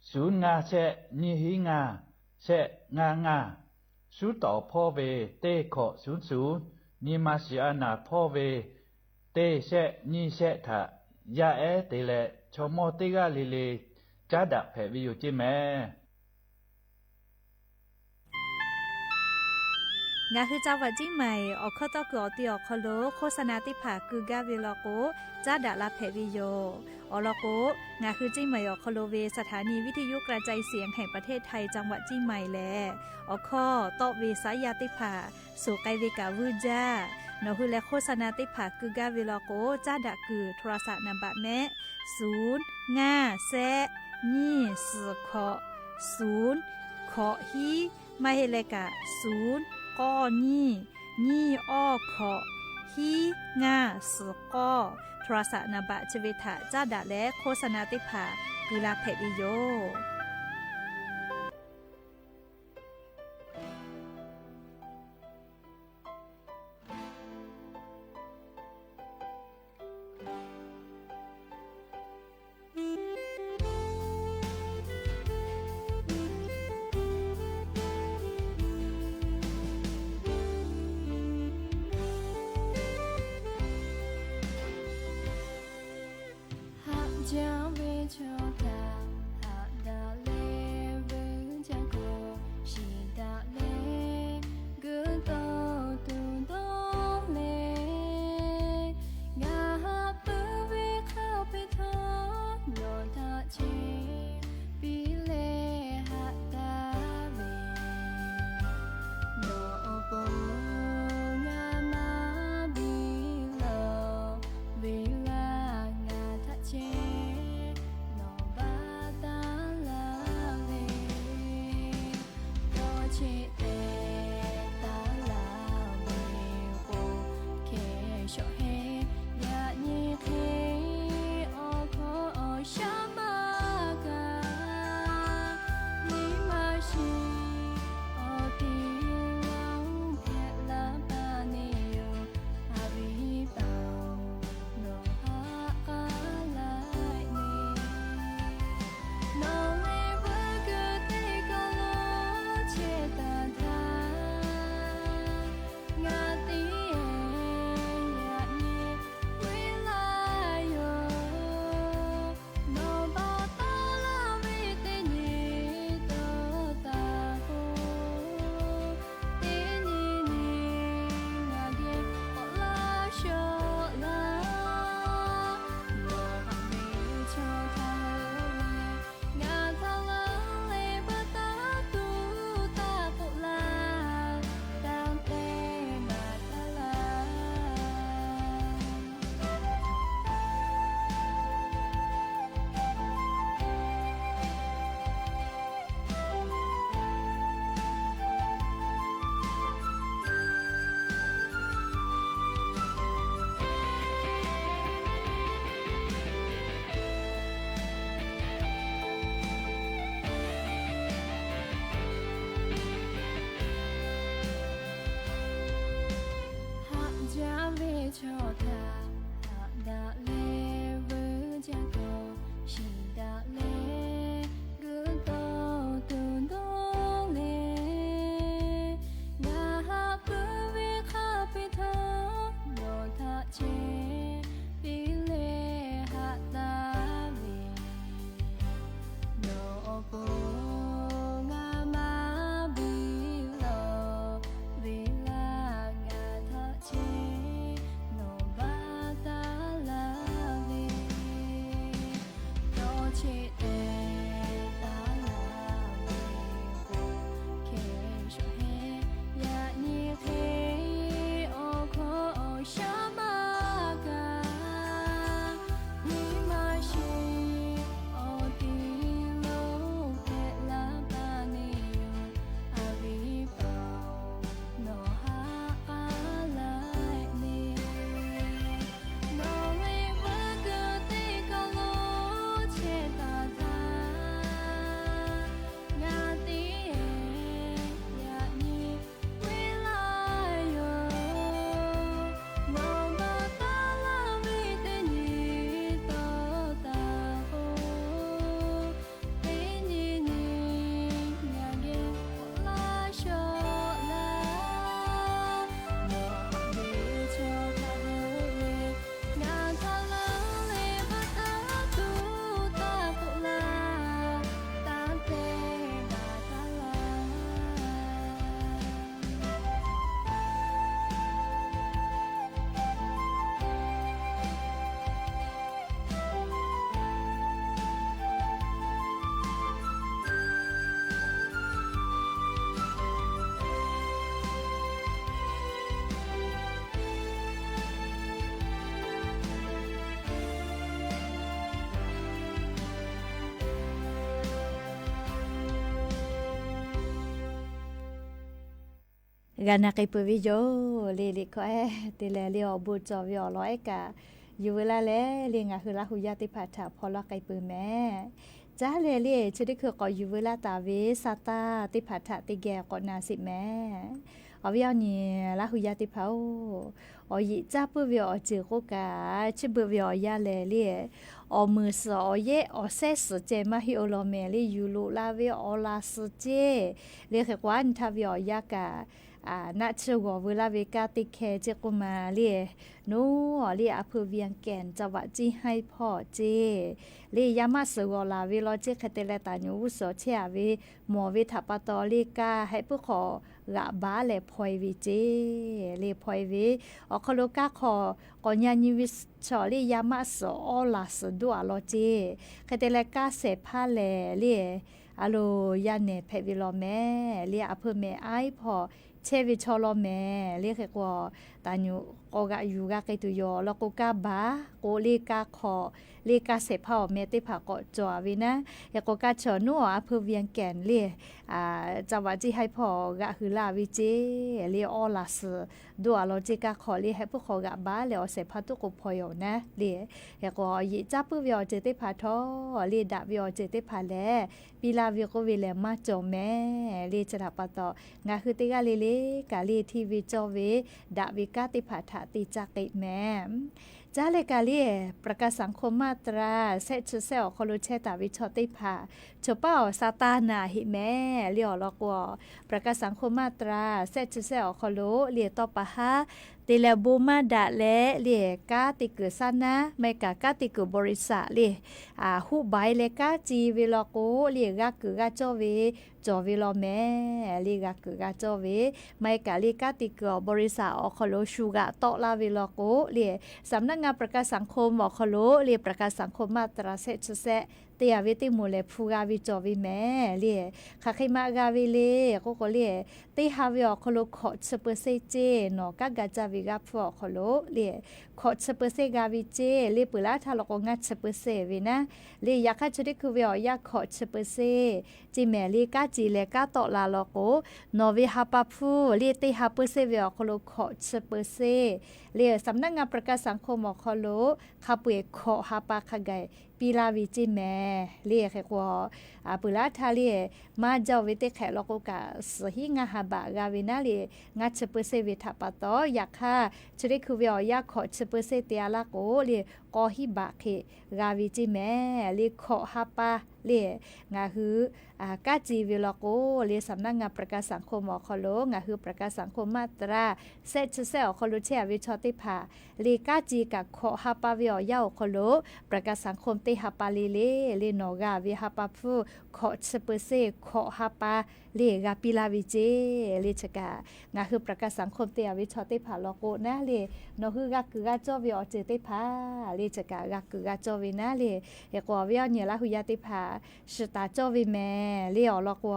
shuˍ ngaˇ shehˆ nyiˇ hiˉ ngaˇ shehˆ ngaˇ ngaˇ, shuˉ tawˍ hpawˇ ve teˇ hkawꞈ shuˍ shuˍ, nyi ma shiˍ a naˬ hpawˇ ve teˇ shehˆ nyiˇ shehˆ htaꞈ yaˇ ehˉ te leh, chaw mawˇ teˇ g'aˇ le le caˉ daꞈ hpehꞈ ve yoˬ ceˇ mehˍ. Ngaˬ hui จังหวัดเชียงใหม่ awˬ hkawˇ tawˇ kuiˬ awˬ ti awˬ hk'aw lo โฆษณา teˇ hpaˍ keu gaˇ ve law k'o, caˉ daꞈ la hpehꞈ ve yoˬ. Awˬ lawn k'o, ngaˬ hui เชียงใหม่ awˬ hk'aw lo ve สถานีวิทยุกระจายเสียงแห่งประเทศไทย จังหวัดเชียงใหม่ lehˬ, awˬ hkawˇ tawˆ ve saˉ yaˇ teˇ hpaˍ suhˍ k'ai ve kaꞈ vuiˇ jaˇ. Nawˬ hui leh โฆษณา teˇ hpaˍ keu gaˇ ve law k'o, caˉ daꞈ kuiˬ โทรศัพท์ naˍ baꞈ mehˆ ศูนย์ ngaˇ แซะ nyiˇ suhˍ hkawꞈ ศูนย์ hkawꞈ hiˉ, maˇ heˆ leh kaꞈ ศูนย์ k'awˇ nyiˇ, nyiˇ awˇ hkawꞈ, hiˉ ngaˇ suhˍ k'awˇ, โทรศัพท์ naˍ baꞈ chi ve htaꞈ caˉ daꞈ leh โฆษณา teˇ hpaˍ keu la hpehꞈ ve yoˬ. Haꞈ jaˇ ve chaw htaꞈ haꞈ daꞈ leh, vuiˇ jaˇ k'awꞈ shiˍ daꞈ leh, g'uiˬ tawˇ tuˬ dawˇ leh, ngaˬ haꞈ puiˉ ve hk'a peu-eˬ htawˇ, nawˬ htaꞈ chehˇ piˇ leh haꞈ daꞈ ve, nawˬ awˬ pon ngaˬ maˇ biˇ la ve, ngaˬ htaꞈ chehˇ nawˬ baˆ taˉ laˇ ve, dawˇ cheˆ teh taˉ laˇ ve k'o, hkeh shawˍ heˆ yaꞈ nyi hk'e, awˬ hkawˇ awˬ shaˉ maˇ kaꞈ, nyi ma shiˍ awˬ ti laˇ hpehꞈ la taˇ ne yoˬ. A viˉ paˍ-oˬ, nawˬ haꞈ k'aˉ laiˉ ne, nawˬ ve vuiˇ kuiˬ teˇ kaˬ lo chehˇ taˍ htaˇ, ngaˬ teˇ yaꞈ nyi vuiˇ laˇ yoˬ. Nawˬ baˆ taˉ laˇ ve teˇ nyi tawˇ taˍ k'o, teˇ nyi nyi ngaˬ geh k'awꞈ laˇ shawˆ laˇ. Nawˬ haꞈ ve chaw htaꞈ ngaˬ htaꞈ laˇ leh baˆ taˉ tuˬ taˇ k'oˆ laˇ, tanˇ te maˍ taˉ laˇ. Haꞈ jaˇ ve chaw htaꞈ haꞈ daꞈ leh, vuiˇ jaˇ k'awꞈ shiˍ daꞈ leh, g'uiˬ tawˇ tuˬ dawˇ leh, ngaˬ haꞈ puiˉ ve hk'a peu-eˬ htawˇ, nawˬ htaꞈ chehˇ piˇ leh haꞈ daꞈ ve, nawˬ awˬ pon ngaˬ maˇ biˇ la ve, laˇ ngaˬ htaꞈ chehˇ nawˬ baˆ taˉ laˇ ve, dawˇ cheˆ G'a na k'ai peuˬ ve yoˬ le. Liꞈ hkawˇ ehˉ te leh le awˬ bon cawˬ ve awˬ lawn ehˉ kaꞈ, yuˬ veu laˇ leh le ngaˬ hui Laˇ hu yaˇ teˇ hpaˍ htaꞈ hpaw laˇ k'ai peuˬ mehˍ. Caˉ leh le chi teˇ hkui k'awꞈ yuˬ veu laˇ taˍ ve sa taˇ teˇ hpaˍ htaꞈ teˇ geh k'awꞈ na sheˍ mehˍ. Awˬ viˉ awˬ nyi Laˇ hu yaˇ teˇ hpaˍ-oˬ, awˬ yeꞈ caˇ puiˉ ve awˬ ceuˬ k'oˆ kaꞈ, chi beuꞈ ve awˬ yanˇ lehˬ le, awˬ meunˍ suhˍ awˬ yehˉ awˬ sehˉ suhˍ ceh maˇ heˆ-oˬ law mehˍ le. Yuˬ loꞈ la ve awˬ laˬ suhˍ ceˇ le. Hk'e k'o, a nyi htaˇ ve awˬ yanˇ kaꞈ, naˆ tsuhˇ g'awˬ veu laˇ ve kanˉ teˇ hkeh ceˇ k'oˆ ma le. Nawˬ le a hpui เวียงแก่น จังหวัดเชียงราย hpawˇ ceˇ le, yaˇ maˆ suhˍ g'awˬ laˬ ve law ceˇ. Hk'e te leh, taˍ nyi g'uˇ suhˍ chehˇ-a ve mawˬ ve htaꞈ pa taw le, kanˉ hehˆ puiˉ hk'aw g'aꞈ baˉ leh hpaw-e ve ceˇ le. Hpaw-e ve awˬ hk'aw lo kanˉ hk'aw k'awꞈ nyi nyi ve chaw le, yaˇ maˆ suhˍ awˇ laˬ suhˍ doˆ-a law ceˇ. Hk'e te leh, kanˉ shehˍ hpaˇ lehˬ le, a lo yaˇ nehˬ hpehꞈ ve law mehˍ le. A hpui mehˍ aiˉ hpawˇ chehˇ ve chaw law mehˍ le. Hk'e k'o, taˍ nyi k'awꞈ g'aꞈ yuˬ g'a k'ai tuˬ yoˬ. Awˬ lawn k'o, kanˉ baˉ k'o le, kanˉ hk'aw le, kanˉ shehˍ hpaˇ awˬ meh teˇ hpaˍ k'awꞈ cawˬ-a ve naˉ. Hk'e k'o, kanˉ chaw nawˬ a hpui เวียงแก่น le, จังหวัดเชียงราย hpawˇ g'aꞈ hui laˇ ve ceˇ le. Awˇ laˬ suhˍ doˆ-a law ceˇ. Kanˉ hk'aw le hehˆ puiˉ hk'aw g'aꞈ baˉ leh awˬ shehˍ hpaˇ tuˉ k'o hpaw-e-oˬ naˉ le. Hk'e k'o, yeꞈ caˇ puiˉ ve awˬ ceuˬ teˇ hpaˍ htawˇ le, daꞈ ve awˬ ceuˬ teˇ hpaˍ lehˬ, piˇ laˇ ve k'oˆ ve lehˬ maˇ cawˬ mehˍ le. Chi htaꞈ pa taw, ngaˬ hui teˇ g'aˇ le le kaꞈ le, hteˇ ve cawˇ ve daꞈ ve kanˉ teˇ hpaˍ htaꞈ te caˇ k'ai mehˍ. Caˉ leh kaꞈ le, ประกันสังคม มาตรา shehˆ chi shehˆ awˬ hk'aw lo chehˇ taˍ ve chaw teˇ hpaˍ, chaw paˉ awˬ sa taˇ naˍ heˆ mehˍ le. Awˬ lawn k'o, ประกันสังคม มาตรา shehˆ chi shehˆ awˬ hk'aw lo le tawˇ pa haˉ te leh bon maˇ daꞈ leh le, kanˉ te kuiˬ saˉ naˉ maˇ heˆ kaꞈ, kanˉ te kuiˬ บริษัท le, huˆ baˬ-e leh kanˉ ci ve law k'o le, g'a kuiˬ g'a cawˇ ve cawˬ ve law mehˍ le. G'a kuiˬ g'a cawˇ ve maˇ heˆ kaꞈ le, kanˉ te kuiˬ awˬ บริษัท awˬ hk'aw lo shu g'aꞈ tawˆ laˇ ve law k'o le, สำนักงานประกันสังคม awˬ hk'aw lo le ประกันสังคม มาตรา shehˆ chi shehˆ te-a ve teˇ moˍ lehˬ, hpu g'a ve cawˬ ve mehˍ le. Hk'aˬ hk'e ma g'a ve le k'oˆ k'o le, teˇ ha ve awˬ hk'aw lo hkawꞈ chi เปอร์เซ็นต์ ceˇ, nawˬ kanˉ ga caˇ ve g'aˇ hpfuhˇ awˬ hk'aw lo le, hkawꞈ chi เปอร์เซ็นต์ g'a ve ceˇ le. Peuˬ laˇ htaˇ law k'o, ngaˇ chi เปอร์เซ็นต์ ve naˉ le. Yaꞈ hk'aˇ, chi teˇ hkui ve awˬ yanˇ hkawꞈ chi เปอร์เซ็นต์ ceˇ mehˍ le. Kanˉ ci leh kanˉ tawˆ la law k'o, nawˬ ve ha pa hpfuhˇ le teˇ ha เปอร์เซ็นต์ ve awˬ hk'aw lo hkawꞈ chi เปอร์เซ็นต์ le, สำนักงานประกันสังคม awˬ hk'aw lo hk'a peu-eˬ hkawꞈ ha pa hk'a gaˬ piˇ laˇ ve ceˇ mehˍ le. Hk'e k'o, peuˬ laˇ htaˇ le, maˇ jaˇ-oˬ ve teˇ hk'ehꞈ law k'o kaꞈ, suhˍ hiˉ ngaˇ ha baꞈ g'a ve naˉ le, ngaˇ chi เปอร์เซ็นต์ ve htaꞈ pa taw. Yaꞈ hk'aˇ, chi teˇ hkui ve awˬ yanˇ hkawꞈ chi เปอร์เซ็นต์ te-a laˇ k'o le, k'aw hiˉ baꞈ hk'e g'a ve ceˇ mehˍ le. Hkawꞈ ha pa le, ngaˬ hui kanˉ ci ve law k'o le, สำนักงานประกันสังคม awˬ hk'aw lo ngaˬ hui ประกันสังคม มาตรา shehˆ chi shehˆ awˬ hk'aw lo chehˇ-a ve chaw teˇ hpaˍ le, kanˉ ci kaꞈ hkawꞈ ha pa ve awˬ yanˇ awˬ hk'aw lo ประกันสังคม teˇ ha pa le le, le nawˬ g'a ve ha pa hpfuhˇ hkawꞈ chi เปอร์เซ็นต์ hkawꞈ ha pa le g'a piˇ laˇ ve ceˇ le. Chi kaꞈ ngaˬ hui ประกันสังคม te-a ve chaw teˇ hpaˍ law k'o naˉ le, nawˬ hui g'a kuiˬ g'a cawˇ ve awˬ ceuˬ teˇ hpaˍ le, chi kaꞈ g'a kuiˬ g'a cawˇ ve naˉ le. Hk'e k'o, awˬ viˉ awˬ nyi Laˇ hu yaˇ teˇ hpaˍ, shiˍ taˍ cawˇ ve mehˍ le. Awˬ lawn k'o,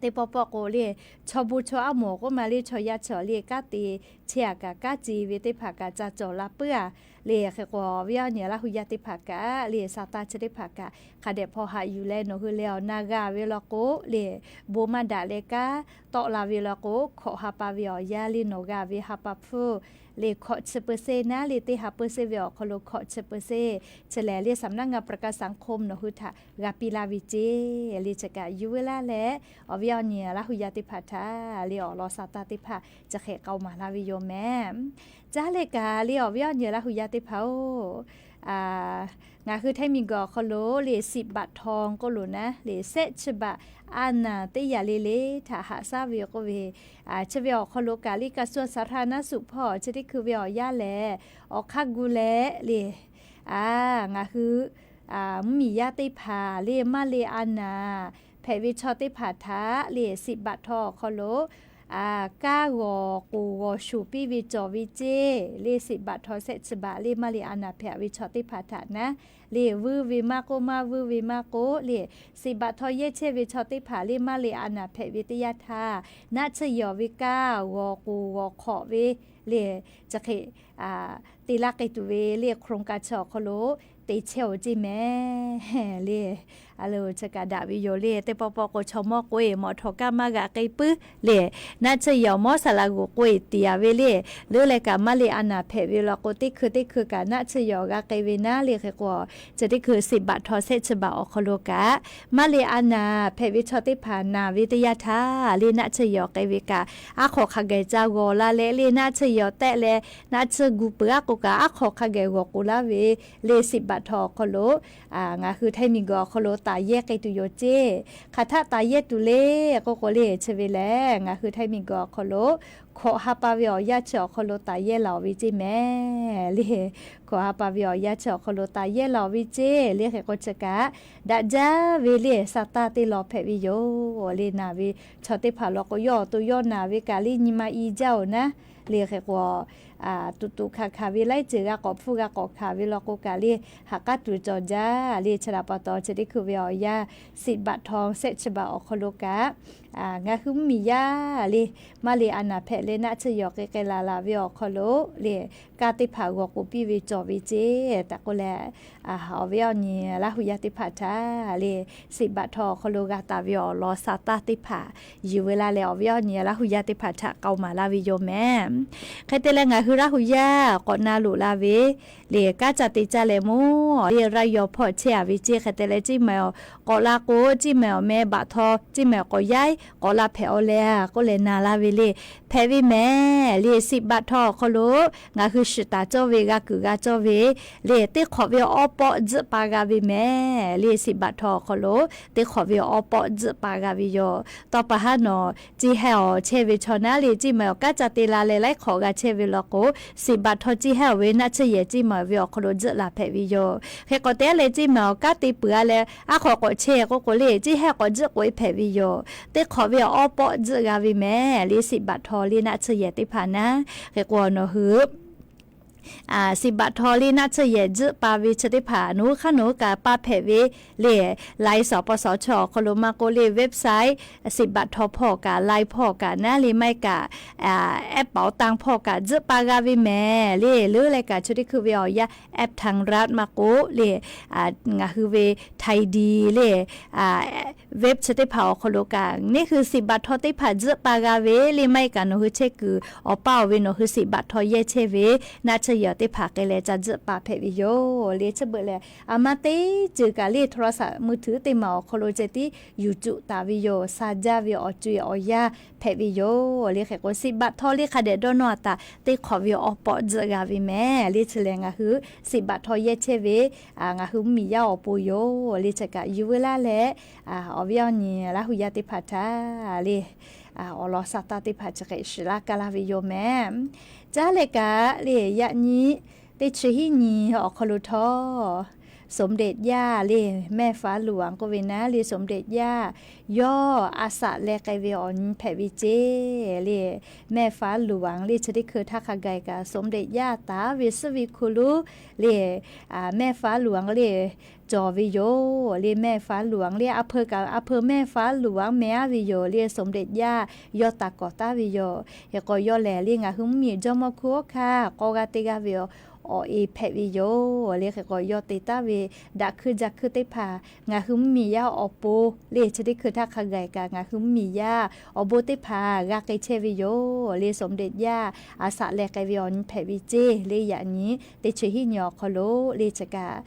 teˇ pawˆ pawˆ k'o le, chaw bon chaw aˉ mawˬ k'oˆ ma le, chaw yaˇ chaw le kanˉ te chehˇ-a kaꞈ, kanˉ ci ve teˇ hpaˍ kaꞈ ca cawˬ la puiˉ-a le. Hk'e k'o, awˬ viˉ awˬ nyi Laˇ hu yaˇ teˇ hpaˍ kaꞈ le, sa taˇ chi teˇ hpaˍ kaꞈ hk'a dehꞈ hpaw haꞈ yuˬ leh nawˬ hui leh awˬ na g'a ve law k'o le, bon maˇ daꞈ leh kanˉ tawˆ la ve law k'o, hkawꞈ ha pa ve awˬ yanˇ le nawˬ g'a ve ha pa hpfuhˇ le hkawꞈ chi เปอร์เซ็นต์ naˉ le, teˇ ha เปอร์เซ็นต์ ve awˬ hk'aw lo hkawꞈ chi เปอร์เซ็นต์ chi lehˬ le, สำนักงานประกันสังคม nawˬ hui htaꞈ g'a piˇ laˇ ve ceˇ le. Chi kaꞈ yuˬ veu laˇ leh, awˬ viˉ awˬ nyi Laˇ hu yaˇ teˇ hpaˍ htaꞈ le awˬ lawn sa taˇ teˇ hpaˍ chi hk'e k'aoˍ maˍ laˇ ve yoˬ mehˍ. Caˉ leh kaꞈ le, awˬ viˉ awˬ nyi Laˇ hu yaˇ teˇ hpaˍ-oˬ, ngaˬ hui htaiˇ miˬguiˬ awˬ hk'aw lo le สิบบาททอง k'oˆ loˬ naˉ le, shehˆ chi baꞈ a naˍ teˇ yaꞈ le le htaꞈ haꞈ shaˉ ve k'oˆ ve, chi ve awˬ hk'aw lo kaꞈ le กระทรวงสาธารณสุข hpawˇ chi teˇ hkui ve awˬ yanˇ lehˬ, awˬ hk'aˇ gu leh le, ngaˬ hui mvuhˇmiˬ yaˇ teˇ hpaˍ le maˇ le a naˍ hpehꞈ ve chaw teˇ hpaˍ htaꞈ le สิบบาททอง awˬ hk'aw lo kanˉ g'awˬ k'oˍ g'awˬ shoˍ piˇ ve cawˬ ve ceˇ le. สิบบาททอง shehˆ chi baꞈ le maˇ le a naˍ hpehꞈ ve chaw teˇ hpaˍ htaꞈ naˉ le, vuiˇ ve maˇ k'oˆ, maˇ vuiˇ ve maˇ k'oˆ le, สิบบาททอง yehˇ chehˇ ve chaw teˇ hpaˍ le maˇ le a naˍ hpehꞈ ve teˇ yanˇ htaˇ, naˆ tsuhˇ yehˬ ve kanˉ g'awˬ k'oˍ g'awˬ hk'awꞈ ve le, chi hk'e te laˇ k'ai tuˬ ve le โครงการ chi awˬ hk'aw lo te chehˇ-oˬ ceˇ mehˍ le. A lo chi kaꞈ daꞈ ve yoˬ le. Teˇ pawˆ pawˆ k'o chaw mawˇ k'oˆ-e mawꞈ htawꞈ kaˇ maˇ g'aꞈ k'ai puiˉ le, naˆ tsuhˇ yehˬ awˬ mawˉ saˍ laꞈ g'oˍ k'oˆ-e tiˍ yaˍ ve le. Leuˉ leh kaꞈ maˇ le a naˍ hpehꞈ ve law k'o, teˇ hkui teˇ hkui kaꞈ naˆ tsuhˇ yehˬ awˬ g'a k'ai ve naˉ le. Hk'e k'o, chi teˇ hkui สิบ บาททอง shehˆ chi baˬ awˬ hk'aw lo kaꞈ, maˇ le a naˍ hpehꞈ ve chaw teˇ hpaˍ naˬ ve teˇ yanˇ htaˇ le naˆ tsuhˇ yehˬ awˬ k'ai ve kaꞈ, aˉ hk'awꞈ hk'a gaˬ ca g'awˬ la leh le naˆ tsuhˇ yehˬ awˬ tehˆ leh naˆ tsuhˇ gu peuˬ aˉ k'o kaꞈ, aˉ hk'awꞈ hk'a gaˬ g'awˬ k'oˍ laˇ ve le สิบ บาททอง awˬ hk'aw lo ngaˬ hui htaiˇ miˬ guiˬ awˬ hk'aw lo taˍ yehˇ k'ai tuˬ yoˬ ceˇ. Hk'aˬ htaˆ taˍ yehˇ tuˬ le k'oˆ k'o le, chi ve lehˬ ngaˬ hui htaiˇ miˬ guiˬ awˬ hk'aw lo hkawꞈ ha pa ve awˬ yanˇ chi awˬ hk'aw lo taˍ yehˇ laˬ-oˬ ve ceˇ mehˍ le. Hkawꞈ ha pa ve awˬ yanˇ chi awˬ hk'aw lo taˍ yehˇ laˬ-oˬ ve ceˇ le. Hk'e k'o chi kaꞈ daꞈ jaˇ ve le sa tanˇ teˇ law hpehꞈ ve yoˬ le. Naˬ ve chaw teˇ hpaˍ law k'o, yawˇ awˬ to yawˇ naˬ ve kaꞈ le nyi ma i jaˇ-oˬ naˉ le. Hk'e k'o, tuꞈ tuꞈ hkanˍ hkanˍ ve laiˉ ceuˬ g'a k'awꞈ hpfuhˇ g'a k'awꞈ hkanˍ ve law k'o kaꞈ le, ha k'aˉ tuˬ cawˬ jaˇ le. Chi htaꞈ pa taw chi teˇ hkui ve awˬ yanˇ สิบ บาททอง shehˆ chi baˬ awˬ hk'aw lo kaꞈ, ngaˬ hui mvuhˇmiˬ yaˇ le maˇ le a naˍ hpehꞈ leh naˆ tsuhˇ yehˬ awˬ k'ai k'ai laˬ laˬ ve awˬ hk'aw lo le, kaˇ teˇ hpaˍ g'awˬ k'oˍ piˇ ve cawˬ ve ceˇ tehꞈ k'oˆ leh, awˬ viˉ awˬ nyi Laˇ hu yaˇ teˇ hpaˍ htaꞈ le สิบ บาททอง awˬ hk'aw lo g'a taˍ ve awˬ lawn sa tanˇ teˇ hpaˍ yuˬ ve laˇ leh, awˬ viˉ awˬ nyi Laˇ hu yaˇ teˇ hpaˍ htaꞈ k'au maˍ laˇ ve yoˬ mehˍ. Hk'e te leh ngaˬ hui Laˇ hu yaˇ k'awꞈ na loꞈ la ve le, kanˉ ca te caˇ leh mawˇ le, raˇ yaw hpawˇ chehˇ-a ve ceˇ. Hk'e te leh Ciˇ ma-eˬ awˬ k'awꞈ la k'o, Ciˇ ma-eˬ awˬ meh baꞈ htaw, Ciˇ ma-eˬ k'awꞈ yaˇ k'awꞈ la hpehꞈ-aw leh k'oˆ leh na laˇ ve le. Hpehꞈ ve mehˍ le. สิบ บาททอง awˬ hk'aw lo ngaˬ hui shiˍ taˍ cawˇ ve, g'a kuiˬ g'a cawˇ ve le, teˇ hk'awꞈ ve awˉ pawˆ tzuhˆ pa g'a ve mehˍ le. สิบ บาททอง awˬ hk'aw lo teˇ hk'awꞈ ve awˉ pawˆ tzuhˆ pa g'a ve yoˬ. Tawˇ pa haˉ nawˬ Ciˇ hehˇ awˬ chehˇ ve chaw naˉ le, Ciˇ ma-eˬ awˬ kanˉ ca te la leh laiˉ hk'awꞈ g'a chehˇ ve law k'o, สิบ บาททอง Ciˇ hehˇ awˬ ve naˆ tsuhˇ yehˬ Ciˇ ma-eˬ ve awˬ hk'aw lo tzuhˆ laˬ hpehꞈ ve yoˬ. Hk'e k'o te leh Ciˇ ma-eˬ awˬ kanˉ te peuˬ-a leh aˉ hk'awꞈ k'awꞈ chehˇ k'oˆ k'o le, Ciˇ hehˇ k'awꞈ tzuhˆ k'oꞈ-e hpehꞈ ve yoˬ. Teˇ hk'awꞈ ve awˉ pawˆ tzuhˆ g'a ve mehˍ le. สิบ บาททอง le naˆ tsuhˇ yehˬ teˇ hpaˍ naˉ. Hk'e k'o nawˬ hui สิบ บาททอง le naˆ tsuhˇ yehˬ tzuhˆ pa ve chi teˇ hpaˍ nawˬ hui hk'aˇ nawˬ hui kaꞈ pa hpehꞈ ve le, Line สปส chi awˬ hk'aw lo maˇ k'oˆ le, website สิบ บาททอง hpawˇ kaꞈ, Line hpawˇ kaꞈ naˉ le, maˇ heˆ kaꞈ แอปเป๋าตัง hpawˇ kaꞈ tzuhˆ pa g'a ve mehˍ le. Leuˉ leh kaꞈ chi teˇ hkui ve awˬ yanˇ แอปไทยรัฐ maˇ k'oˆ le, ngaˬ hui ve ไทยดี le, web chi teˇ hpaˍ awˬ hk'aw lo kaꞈ neˇ hui สิบ บาททอง teˇ hpaˍ tzuhˆ pa g'a ve le, maˇ heˆ kaꞈ nawˬ hui chehˇ kuiˬ awˬ paˇ awˬ ve nawˬ hui สิบ บาททอง yehˇ chehˇ ve naˆ tsuhˇ yehˬ teˇ hpaˍ k'ai leh ca tzuhˆ pa hpehꞈ ve yoˬ le. Chi beuꞈ lehˬ a ma teˇ ceuˬ kaꞈ le โทรศัพท์มือถือ teˇ maˬ awˬ hk'aw lo ceh tiˉ yuˬ cuˆ taˍ ve yoˬ. Sha jaˇ ve awˬ co-e awˬ yanˇ hpehꞈ ve yoˬ le. Hk'e k'o สิบ บาททอง le hk'a dehꞈ dawˇ nawˇ a taˍ, teˇ hk'awꞈ ve awˉ pawˆ tzuhˆ g'a ve mehˍ le. Chi lehˬ ngaˬ hui สิบ บาททอง yehˇ chehˇ ve ngaˬ hui mvuhˇmiˬ yaˇ awˬ pon yoˬ le. Chi kaꞈ yuˬ ve laˇ leh, awˬ viˉ awˬ nyi Laˇ hu yaˇ teˇ hpaˍ htaꞈ le awˬ lawn sa tanˇ teˇ hpaˍ chi hk'e shiˍ laˇ kaˇ laˇ ve yoˬ mehˍ. Caˉ leh kaꞈ le yaꞈ nyi teˇ chi hiˉ nyi awˬ hk'aw lo htawˇ สมเด็จย่า le, แม่ฟ้าหลวง k'oˆ ve naˉ le สมเด็จย่า yawˇ a saꞈ leh k'ai ve awˬ nyi hpehꞈ ve ceˇ le. แม่ฟ้าหลวง le chi teˇ hkui htaˇ hk'a gaˬ kaꞈ สมเด็จย่า taˍ ve suhˉ ve hku lonˉ le, แม่ฟ้าหลวง le cawˬ ve yoˬ le. แม่ฟ้าหลวง le a hpeu kaꞈ a hpeu แม่ฟ้าหลวง meh-aˉ ve yoˬ le. สมเด็จย่า yawˇ taˍ kawˍ taˍ ve yoˬ. Hk'e k'o yawˇ lehˬ le ngaˬ hui mvuhˇmiˬ jawˇmawˇ hkui awˉ hkanˇ k'aw g'a te g'a ve awˬ e hpehꞈ ve yoˬ le. Hk'e k'o yawˇ te taˍ ve daꞈ hkuiˇ ja hkuiˇ teˇ hpaˍ ngaˬ hui mvuhˇmiˬ yaˇ awˬ pon le chi teˇ hkui htaˇ hk'a gaˬ kaꞈ ngaˬ hui mvuhˇmiˬ yaˇ awˬ bon teˇ hpaˍ g'a k'ai chehˇ ve yoˬ le. สมเด็จย่า a saꞈ leh k'ai ve awˬ nyi hpehꞈ ve ceˇ le. Yaꞈ nyi teˇ chi hiˉ nyi awˬ hk'aw lo le chi kaꞈ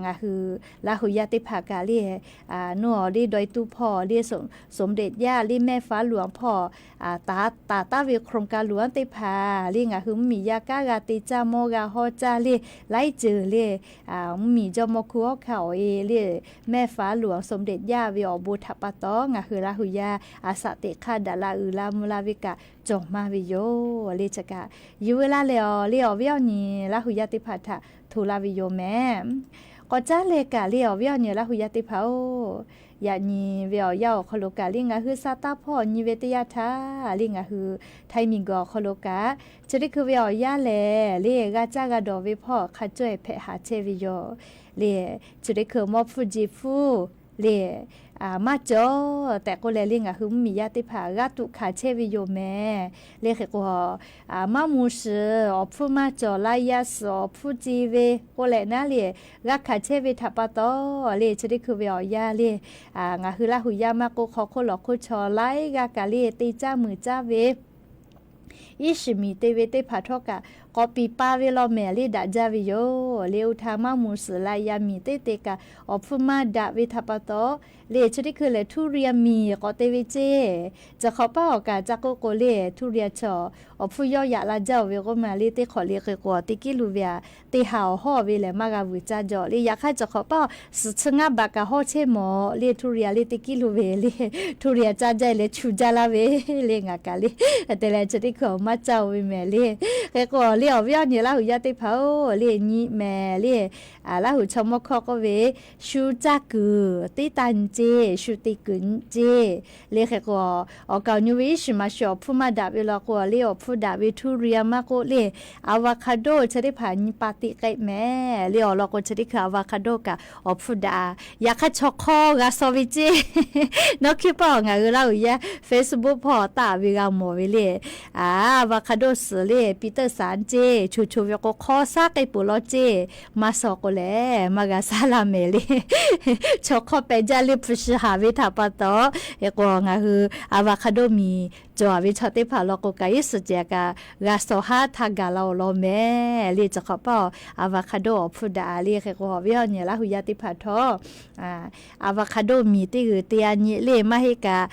ngaˬ hui Laˇ hu yaˇ teˇ hpaˍ kaꞈ le, nuˇ awˬ le dawˇ e tuˇ hpawˇ le สมเด็จย่า le แม่ฟ้าหลวง hpawˇ taˍ taˍ taˍ ve โครงการหลวง teˇ hpaˍ le ngaˬ hui mvuhˇmiˬ yaˇ kanˉ g'a te caˇ mawˇ g'a hawˇ caˇ le laiˉ ceuˬ le mvuhˇmiˬ jawˇmawˇ hkui awˉ hkanˇ awˬ e le แม่ฟ้าหลวง สมเด็จย่า ve awˬ bon htaꞈ pa taw ngaˬ hui Laˇ hu yaˇ a saꞈ teꞈ hk'aˇ daꞈ la uiˍ la mvuh la ve kaꞈ cawˬ maˇ ve yoˬ le. Chi kaꞈ yuˬ ve laˇ leh awˬ le awˬ viˉ awˬ nyi Laˇ hu yaˇ teˇ hpaˍ htaꞈ hto laˇ ve yoˬ mehˍ. K'awꞈ caˉ leh kaꞈ le awˬ viˉ awˬ nyi Laˇ hu yaˇ teˇ hpaˍ-oˬ, yaꞈ nyi ve awˬ yanˇ awˬ hk'aw lo kaꞈ le ngaˬ hui sa taˇ hpawˇ awˬ nyi ve teˇ yanˇ htaˇ le ngaˬ hui htaiˇ miˬ guiˬ awˬ hk'aw lo kaꞈ chi teˇ hkui ve awˬ yanˇ lehˬ le g'a caˇ g'a dawˬ ve hpawˇ hk'a cawˇ-e hpehꞈ haˍ chehˇ ve yoˬ le. Chi teˇ hkui mawˇ hpfuhˇ ji hpfuhˇ le maˇ cawˬ tehꞈ k'oˆ leh le, ngaˬ hui mvuhˇmiˬ yaˇ teˇ hpaˍ g'aˇ tuꞈ hkanˍ chehˇ ve yoˬ mehˍ. Le hk'e k'o, maˇ mvuh shiˍ awˬ hpfuhˇ maˇ cawˬ, la yaˇ suhˍ awˬ hpfuhˇ ce ve k'oˆ leh naˉ le, g'a hkanˍ chehˇ ve htaꞈ pa taw le, chi teˇ hkui ve awˬ yanˇ le, ngaˬ hui Laˇ huˍ yaˇ maˇ k'oˆ, hk'aw hk'oˆ lawˬ hk'oˆ chaw laiˉ g'aˇ kaꞈ le te caˇ muiˬ caˇ ve iˉ shiˍ miˬ te ve teˇ hpaˍ htawˇ kaꞈ k'awꞈ piˍ pa ve law mehˍ le daꞈ jaˇ ve yoˬ. Le oˇ htaˇ maˇ mvuh shiˍ la yaˇ miˬ teˇ te kaꞈ awˬ hpfuhˇ maˇ daꞈ ve htaꞈ pa taw le, chi teˇ hkui lehˬ ทุเรียน miˬ k'awꞈ te ve ceˇ. Ciˬ hk'awꞈ paˇ awˬ kaꞈ ca k'oˆ k'o le, ทุเรียน chaw awˬ hpfuhˇ yawˇ yaꞈ la jaˇ oˬ ve k'oˆ ma le, teˇ hk'awꞈ le hk'e k'o teˇ kiˉ lu ve aꞈ, teˇ ha awˬ hawˇ ve lehˬ maˇ g'a vuiˬ caˇ jaw le. Yaꞈ hk'aˇ ciˬ hk'awꞈ paˇ suhˍ chi ngaˇ baꞈ kaꞈ hawˇ chehˇ mawˬ le, ทุเรียน le teˇ kiˉ lu ve le, ทุเรียน caˇ jaˇ leh chu jaˇ laˇ ve le ngaˬ kaꞈ le. Te leh chi teˇ hkui awˬ maˇ caˇ oˬ ve mehˍ le. Hk'e k'o le awˬ viˉ awˬ nyi Laˇ huˍ yaˇ teˇ hpaˍ-oˬ le, nyi mehˍ le. Laˇ huˍ chaw mawˇ hkawˇ k'oˆ ve, shu caˇ kuiˬ teˇ taˇ nyi ceˇ, shu te kuiˬ nyi ceˇ. Le hk'e k'o, awˬ kaˍ awˬ nyi ve iˉ shiˍ maˍ shiˍ awˬ hpfuhˇ maˇ daꞈ ve law k'o le, awˬ hpfuhˇ daꞈ ve ทุเรียน maˇ k'oˆ le, avocado chi teˇ hpaˍ nyi pa tiꞈ k'ai mehˍ le. Awˬ lawn k'o chi teˇ hkui avocado kaꞈ awˬ hpfuhˇ daꞈ. Yaꞈ hk'aˇ chaw hk'awˇ g'a shaw ve ceˇ. Nawˉ hkiˇ paˇ ngaˬ hui Laˇ huˍ yaˇ Facebook hpawˇ taˆ ve g'a mawˬ ve le. Avocado suhˍ le ปีเตอร์สัน ceˇ, choˬ choˬ ve k'o hk'aw shaˉ k'ai peuˬ law ceˇ. Maˇ shaw k'o lehˬ maˇ g'a shaˉ laˇ mehˍ le. Chaw hk'awˇ pehꞈ jaˇ le hpu shi haˍ ve htaꞈ pa taw, hk'e k'o ngaˬ hui avocado miˬ cawˬ ve chaw teˇ hpaˍ law k'o kaꞈ iˉ shiˍ cehˬ kaꞈ g'a shaw haˉ htaˇ gaˬ la awˬ lawn mehˍ le. Ciˬ hk'awꞈ paˇ avocado awˬ hpfuhˇ daꞈ le. Hk'e k'o awˬ viˉ awˬ nyi Laˇ huˍ yaˇ teˇ hpaˍ htawˇ, avocado miˬ teˇ g'uiˬ te a nyi le maˇ heˆ kaꞈ,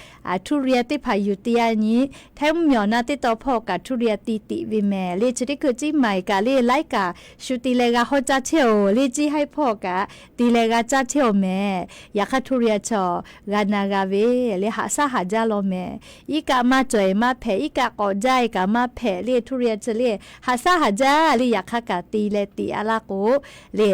ทุเรียน teˇ hpaˍ yuˬ te a nyi. Htaiˇ mvuhˇmiˬ awˬ na teˇ taw hpawˇ kaꞈ ทุเรียน te tiꞈ ve mehˍ le. Chi teˇ hkui ciˉ maˍ kaꞈ le laiˉ kaꞈ shu te leh g'a hawˇ caˇ chehˇ oˬ le, ciˉ haiˉ hpawˇ kaꞈ te leh g'a caˇ chehˇ oˬ mehˍ. Yaꞈ hk'aˇ ทุเรียน chaw g'a na g'a ve le, haꞈ shaˉ haˍ jaˇ law mehˍ. Iˉ kaˆ maˇ cawˬ eˬ maˇ hpehꞈ, iˉ kaˆ k'awꞈ jaˇ eˬ kaꞈ maˇ hpehꞈ le. ทุเรียน chi le haꞈ shaˉ haˍ jaˇ le. Yaꞈ hk'aˇ kaꞈ te leh tiꞈ a laˇ k'o le,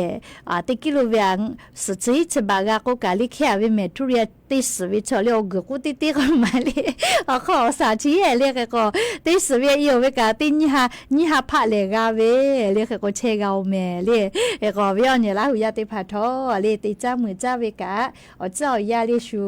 teˇ กิโล ve a, suhˍ chi hiˉ chi baꞈ g'a k'oˆ kaꞈ le hkehˇ a ve mehˍ. ทุเรียน te suhˍ ve chaw le awˬ guiˬ k'oˆ teˇ teˇ k'o maˍ le, awˬ hk'aw awˬ shaˍ chi heˉ le. Hk'e k'o te suhˍ ve i oˬ ve kaꞈ teˇ nyiˇ ha, nyiˇ ha hpaˆ lehˬ g'a ve le. Hk'e k'o chehˇ g'a oˬ mehˍ le. Hk'e k'o awˬ viˉ awˬ nyi Laˇ huˍ yaˇ teˇ hpaˍ htawˇ le te caˇ muiˬ caˇ ve kaꞈ, awˬ tcuhˉ awˬ yaˇ le shu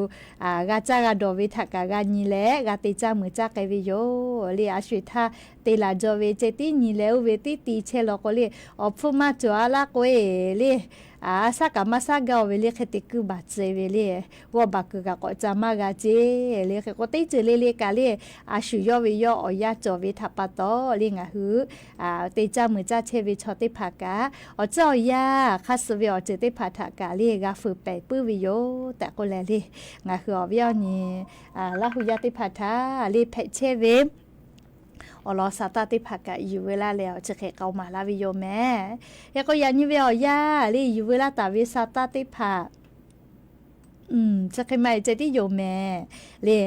g'a caˇ g'a dawˬ ve htaꞈ kaꞈ g'a nyi leh g'a te caˇ muiˬ caˇ k'ai ve yoˬ le. A sho eˬ htaˇ te laˬ jaw ve ceh tiˉ nyi leh oˇ ve tiˉ ti chehˇ law k'o le, awˬ hpfuhˇ maˇ cawˬ a laˇ k'o e le, a shaˉ kaꞈ maˇ shaˉ gaˇ oˬ ve le. Hk'e te kuiˬ baˬ tcuh ve le, g'awˇ baˬ kuiˬ kaꞈ k'awꞈ ca maˇ g'a ceˇ le. Hk'e k'o teˇ ceuˬ le le kaꞈ le, a shu yawˇ ve yawˇ awˬ yanˇ cawˬ ve htaꞈ pa taw le ngaˬ hui te caˇ muiˬ caˇ chehˇ ve chaw teˇ hpaˍ kaꞈ, awˬ tcuhˉ awˬ yaˇ hk'aˇ suh ve awˬ ceuˬ teˇ hpaˍ htaꞈ kaꞈ le g'a feu pehˍ puiˉ ve yoˬ tehꞈ k'oˆ leh le, ngaˬ hui awˬ viˉ awˬ nyi Laˇ huˍ yaˇ teˇ hpaˍ htaꞈ le hpehꞈ chehˇ ve awˬ lawn sa taˇ teˇ hpaˍ kaꞈ yuˬ veu laˇ leh awˬ chi hk'e k'ai maˍ laˇ ve yoˬ mehˍ. Hk'e k'o yaꞈ nyi ve awˬ yanˇ le yuˬ veu laˇ taˍ ve sa taˇ teˇ hpaˍ chi hk'e maˇ heˆ ceh tiˉ yoˬ mehˍ le.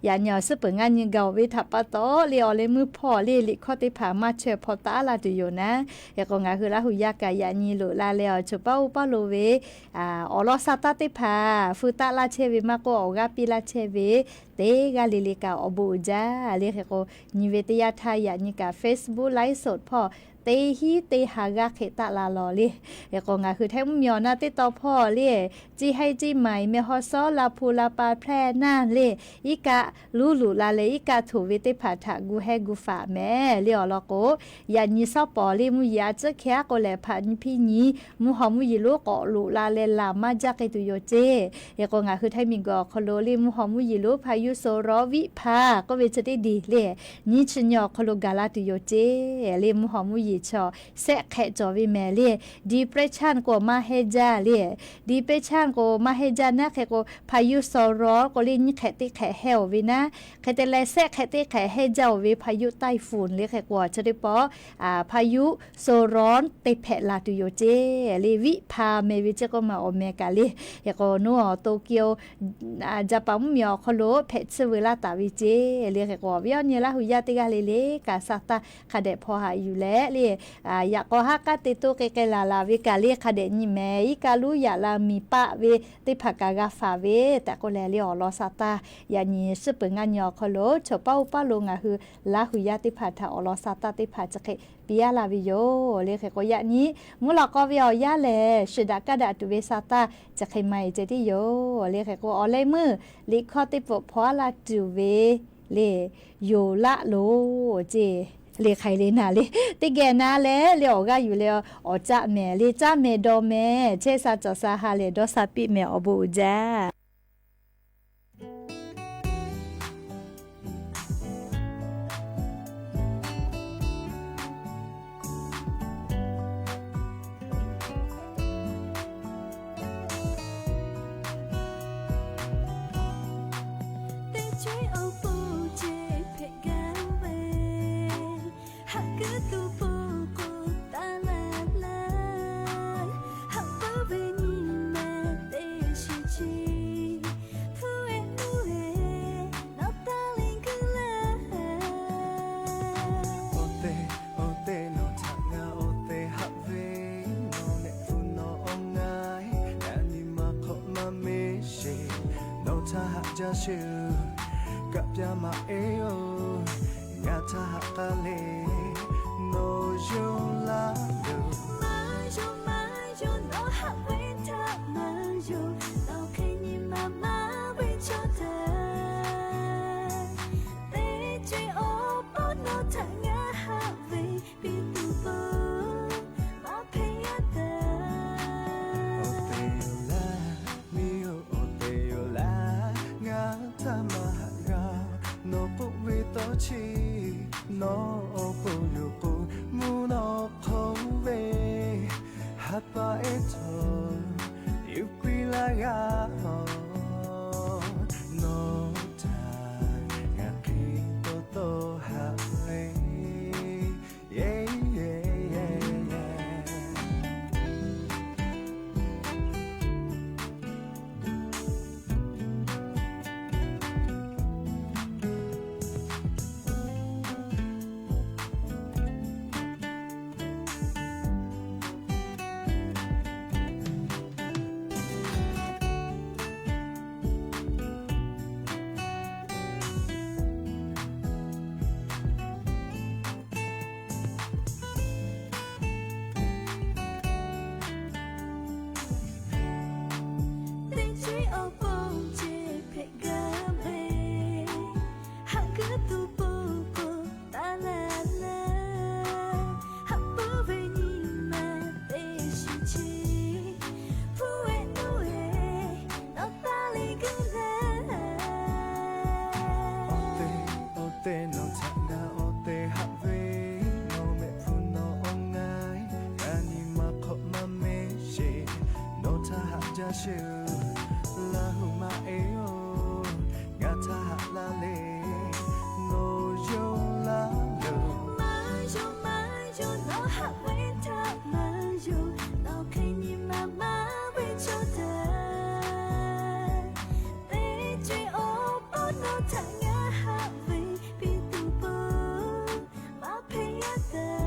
Yaꞈ nyi awˬ suhˉ peuˬ ngaˇ nyi gaˬ oˬ ve htaꞈ pa taw le awˬ leh meuˇ hpawˇ le liꞈ hkawˇ teˇ hpaˍ maˇ chaweh hpaw taˉ laˇ tuˬ yoˬ naˉ. Hk'e k'o ngaˬ hui Laˇ huˍ yaˇ kaꞈ yaꞈ nyi loꞈ la leh awˬ ceuˬ paˇ oˇ paˇ lo ve awˬ lawn sa taˇ teˇ hpaˍ feu taˆ laˇ chehˇ ve maˇ k'oˆ awˬ g'aˇ piˇ laˇ chehˇ ve teˇ g'aˇ le le kaꞈ awˬ bon uiˍ jaˇ le. Hk'e k'o nyi ve teˇ yanˇ htaˇ yaꞈ nyi kaꞈ Facebook live show hpawˇ teˇ hinˉ teˇ ha g'aˇ hk'e taˆ la lawˬ le. Hk'e k'o ngaˬ hui Htaiˇ mvuhˇmiˬ awˬ na teˇ taw hpawˇ le, Ceˇ haiˇ Ceˇ maiˍ, Meh haw sawˉ, La hpu La pa, Hpehˇ naˇ le, iˉ kaˆ luˉ luꞈ la leh iˉ kaˆ htoꞈ ve teˇ hpaˍ htaꞈ gu hehˇ gu faˍ mehˍ le. Awˬ lawn k'o, yaꞈ nyi sawˉ pawˍ le mvuhˇ yeˬ a tcuhˉ hkeh aˉ k'o lehˬ hpaꞈ nyi hpiˇ nyi mvuhˇ haw mvuhˇ yeˬ lonˉ k'awꞈ loꞈ la leh laˬ maˇ jaˇ k'ai tuˬ yoˬ ceˇ. Hk'e k'o ngaˬ hui Htaiˇ miˬguiˬ awˬ hk'aw lo le mvuhˇ haw mvuhˇ yeˬ lonˉ พายุโซนร้อน viˆ hpaˍ k'oˆ ve chi teˇ diˬ le, nyiˇ chi nyi awˬ hk'aw lo gaˬ la tuˬ yoˬ ceˇ le. Mvuhˇ haw mvuhˇ yeˬ chaw sehˆ hk'ehꞈ cawˬ ve mehˍ le, depression k'o maˇ hehnˇ jaˇ le. Depression k'o maˇ hehnˇ jaˇ naˉ. Hk'e k'o พายุโซนร้อน k'o le nyiˇ hk'ehꞈ teˇ hk'ehꞈ hehnˇ oˬ ve naˉ. Hk'e te leh sehˆ hk'ehꞈ teˇ hk'ehꞈ hehnˇ jaˇ oˬ ve พายุไต้ฝุ่น le. Hk'e k'o chi teˇ pawˆ พายุโซนร้อน te hpehꞈ laˬ tuˬ yoˬ ceˇ le. Viˆ hpaˍ mehˍ ve ceˇ k'oˆ ma awˬ meh kaꞈ le. Hk'e k'o naˉ awˬ Tokyo Jaˍpaˍ mvuhˇmiˬ awˬ hk'aw lo hpehꞈ tsuhˇ veu laˇ taˍ ve ceˇ le. Hk'e k'o awˬ viˉ awˬ nyi Laˇ huˍ yaˇ teˇ g'aˇ le le kaꞈ sa taˇ hk'a dehꞈ hpaw haꞈ yuˬ leh le Yaꞈ k'aw haˉ k'aˉ te toˇ k'ai k'ai laˬ laˬ ve kaꞈ le hk'a dehꞈ nyi mehˍ. Iˉ kaˆ luˉ yaꞈ la miˬ paˆ ve teˇ hpaˍ kaꞈ g'a faˍ ve tehꞈ k'oˆ leh le awˬ lawn sa taˇ yaꞈ nyi suhˉ peuˬ ngaˇ nyi awˬ hk'aw lo chaw paˉ oˇ paˉ lo ngaˬ hui Laˇ hu yaˇ teˇ hpaˍ htaꞈ awˬ lawn sa taˇ teˇ hpaˍ chi hk'e piˇ laˇ ve yoˬ. Le hk'e k'o yaꞈ nyi mvuhˇ lawꞈ k'aw ve awˬ yanˇ lehˬ, shiˍ daꞈ kaˇ daꞈ tuˬ ve sa taˇ chi hk'e ma e ceh tiˉ yoˬ. Le hk'e k'o awˬ leh meuˇ liꞈ hkawˇ teˇ pfuhˍ hpaw aˉ la tuˬ ve le yoˬ laˇ loˬ ceˇ. Le hk'ai le naˍ le, teˇ geh na leh le awˬ g'aˇ yuˬ leh awˬ caˆ mehˍ le caˆ mehˍ dawˬ mehˍ chehˇ sha cawˬ sha ha lehˬ dawˇ sha piˇ mehˍ awˬ bon uiˍ jaˇ. Teˇ ceuˬ awˬ pon ceh hpehꞈ gaˇ ve, haꞈ kuiˉ tuˬ pon k'o taˍ laˇ laˇ, haꞈ pawˇ ve nyi ma teˇ shiˍ chi, hpu eh nuˇ eh nawˬ taˇ le kuiˉ laˇ. Awˬ te, awˬ te nawˬ htaꞈ ngaˬ awˬ te haꞈ ve, nawˬ mehˆ hpu nawˬ awˬ ngaˬ, ngaˬ nyi ma hk'awꞈ maˇ meˇ sheˍ, nawˬ htaꞈ haꞈ jaˇ sheˍ, kaꞈ pyaˇ maˇ eˬ oˬ, ngaˬ htaꞈ haꞈ k'aˇ le, nawˬ yonˍ laˇ loˬ. Maˇ yonˍ maˇ yonˍ nawˬ haꞈ ve htaꞈ maˇ yonˍ, nawˬ hk'e nyi ma maˇ ve chaw htaꞈ, teˇ ceuˬ awˬ pon nawˬ htaꞈ ngaˬ haꞈ ve piˇ tuˬ pon maˇ hpehꞈ yaˇ taˍ. Awˬ te yoˬ laˇ, miˬ oˬ awˬ te yoˬ laˇ, ngaˬ htaꞈ maˇ haꞈ g'a, nawˬ k'oˆ ve tawˇ chi, nawˬ awˬ pon yoˬ k'o, mvuhˇ naw hk'oˆ ve ha pa ehˉ htawˇ yuˬ piˇ laˇ g'a, nawˬ htaꞈ ngaˬ hk'e taw taw haꞈ ve. Teˇ ceuˬ awˬ pon ceh hpehꞈ gaˇ ve, haꞈ kuiˉ tuˬ pon k'o taˍ laˇ laˇ, haꞈ pawˇ ve nyi ma teˇ shiˍ chi, hpu eh nuˇ eh nawˬ taˇ le kuiˉ laˇ. Awˬ te, awˬ te nawˬ htaꞈ ngaˬ awˬ te haꞈ ve, nawˬ mehˆ hpu nawˬ awˬ ngaˬ, ngaˬ nyi ma hk'awꞈ maˇ meˇ sheˍ, nawˬ htaꞈ haꞈ jaˇ sheˍ, Laˇ hu maˇ eˬ oˬ, ngaˬ htaꞈ haꞈ laˇ le, nawˬ yonˍ laˇ loˬ. Maˇ yonˍ maˇ yonˍ nawˬ haꞈ ve htaꞈ maˇ yonˍ, nawˬ hk'e nyi ma maˇ ve chaw htaꞈ, teˇ ceuˬ awˬ pon nawˬ htaꞈ ngaˬ haꞈ ve piˇ tuˬ pon maˇ hpehꞈ yaˇ taˍ.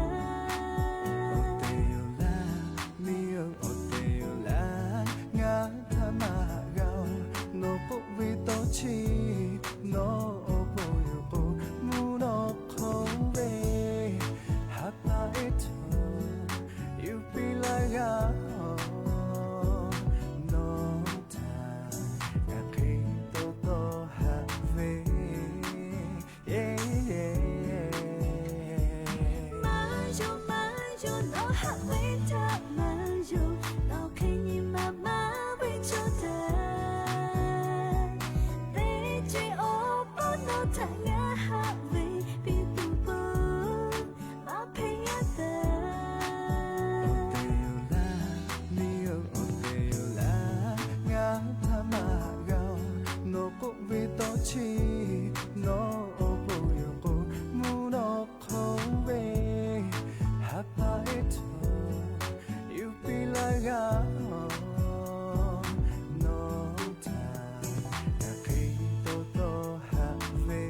Awˬ te yoˬ laˇ, miˬ oˬ awˬ te yoˬ laˇ, ngaˬ htaꞈ maˇ haꞈ g'a, nawˬ k'oˆ ve tawˇ chi, nawˬ awˬ pon yoˬ k'o, mvuhˇ naw hk'oˆ ve ha pa ehˉ htawˇ yuˬ piˇ laˇ g'a, nawˬ htaꞈ ngaˬ hk'e taw taw haꞈ ve. Maˇ yonˍ maˇ yonˍ nawˬ haꞈ ve htaꞈ maˇ yonˍ, nawˬ hk'e nyi ma maˇ ve chaw htaꞈ, teˇ ceuˬ awˬ pon nawˬ htaꞈ ngaˬ haꞈ ve piˇ tuˬ pon maˇ hpehꞈ yaˇ taˍ. Awˬ te yoˬ laˇ, miˬ oˬ awˬ te yoˬ laˇ, ngaˬ htaꞈ maˇ haꞈ g'a, nawˬ k'oˆ ve tawˇ chi, nawˬ awˬ pon yoˬ k'o, mvuhˇ naw hk'oˆ ve ha pa ehˉ htawˇ yuˬ piˇ laˇ g'a, nawˬ htaꞈ ngaˬ hk'e taw taw haꞈ ve.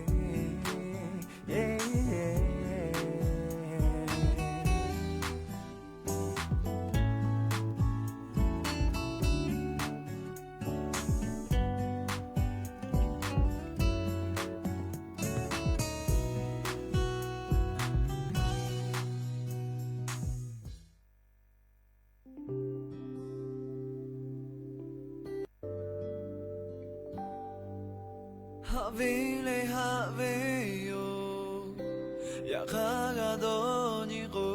Haꞈ ve leh haꞈ ve yoˬ. Yaꞈ hk'aˇ g'a dawˇ nyi k'o,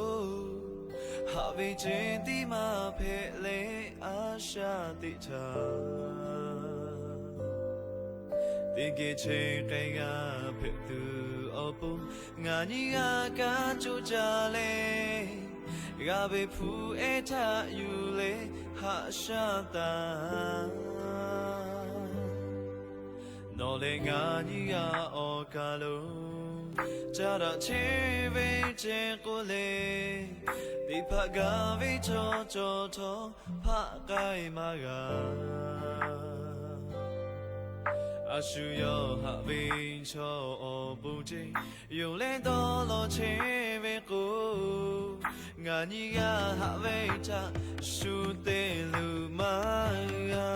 haꞈ ve ceh tiˉ maˇ hpehꞈ leh a shaꞈ teꞈ htaˇ, teˇ geh chehˇ k'ai g'a hpehꞈ tuˬ awˬ pon, ngaˬ nyi g'a kaˇ coˇ caˇ leh, g'a ve hpu ehˉ htaꞈ yuˬ leh haꞈ shaꞈ taˍ. Nawˬ leh ngaˬ nyi g'a awˬ kaˬ lo, caˇ daꞈ chehˇ ve ceh k'oˆ leh, teˇ hpaˍ gaˬ ve chaw cawˬ htawˇ hpaˆ k'ai maˇ g'a. A shu yawˇ haꞈ ve chaw awˬ bon ceh yonˍ leh dawˇ law chehˇ ve k'o, ngaˬ nyi g'a haꞈ ve htaꞈ shu te luˬ maˇ g'a.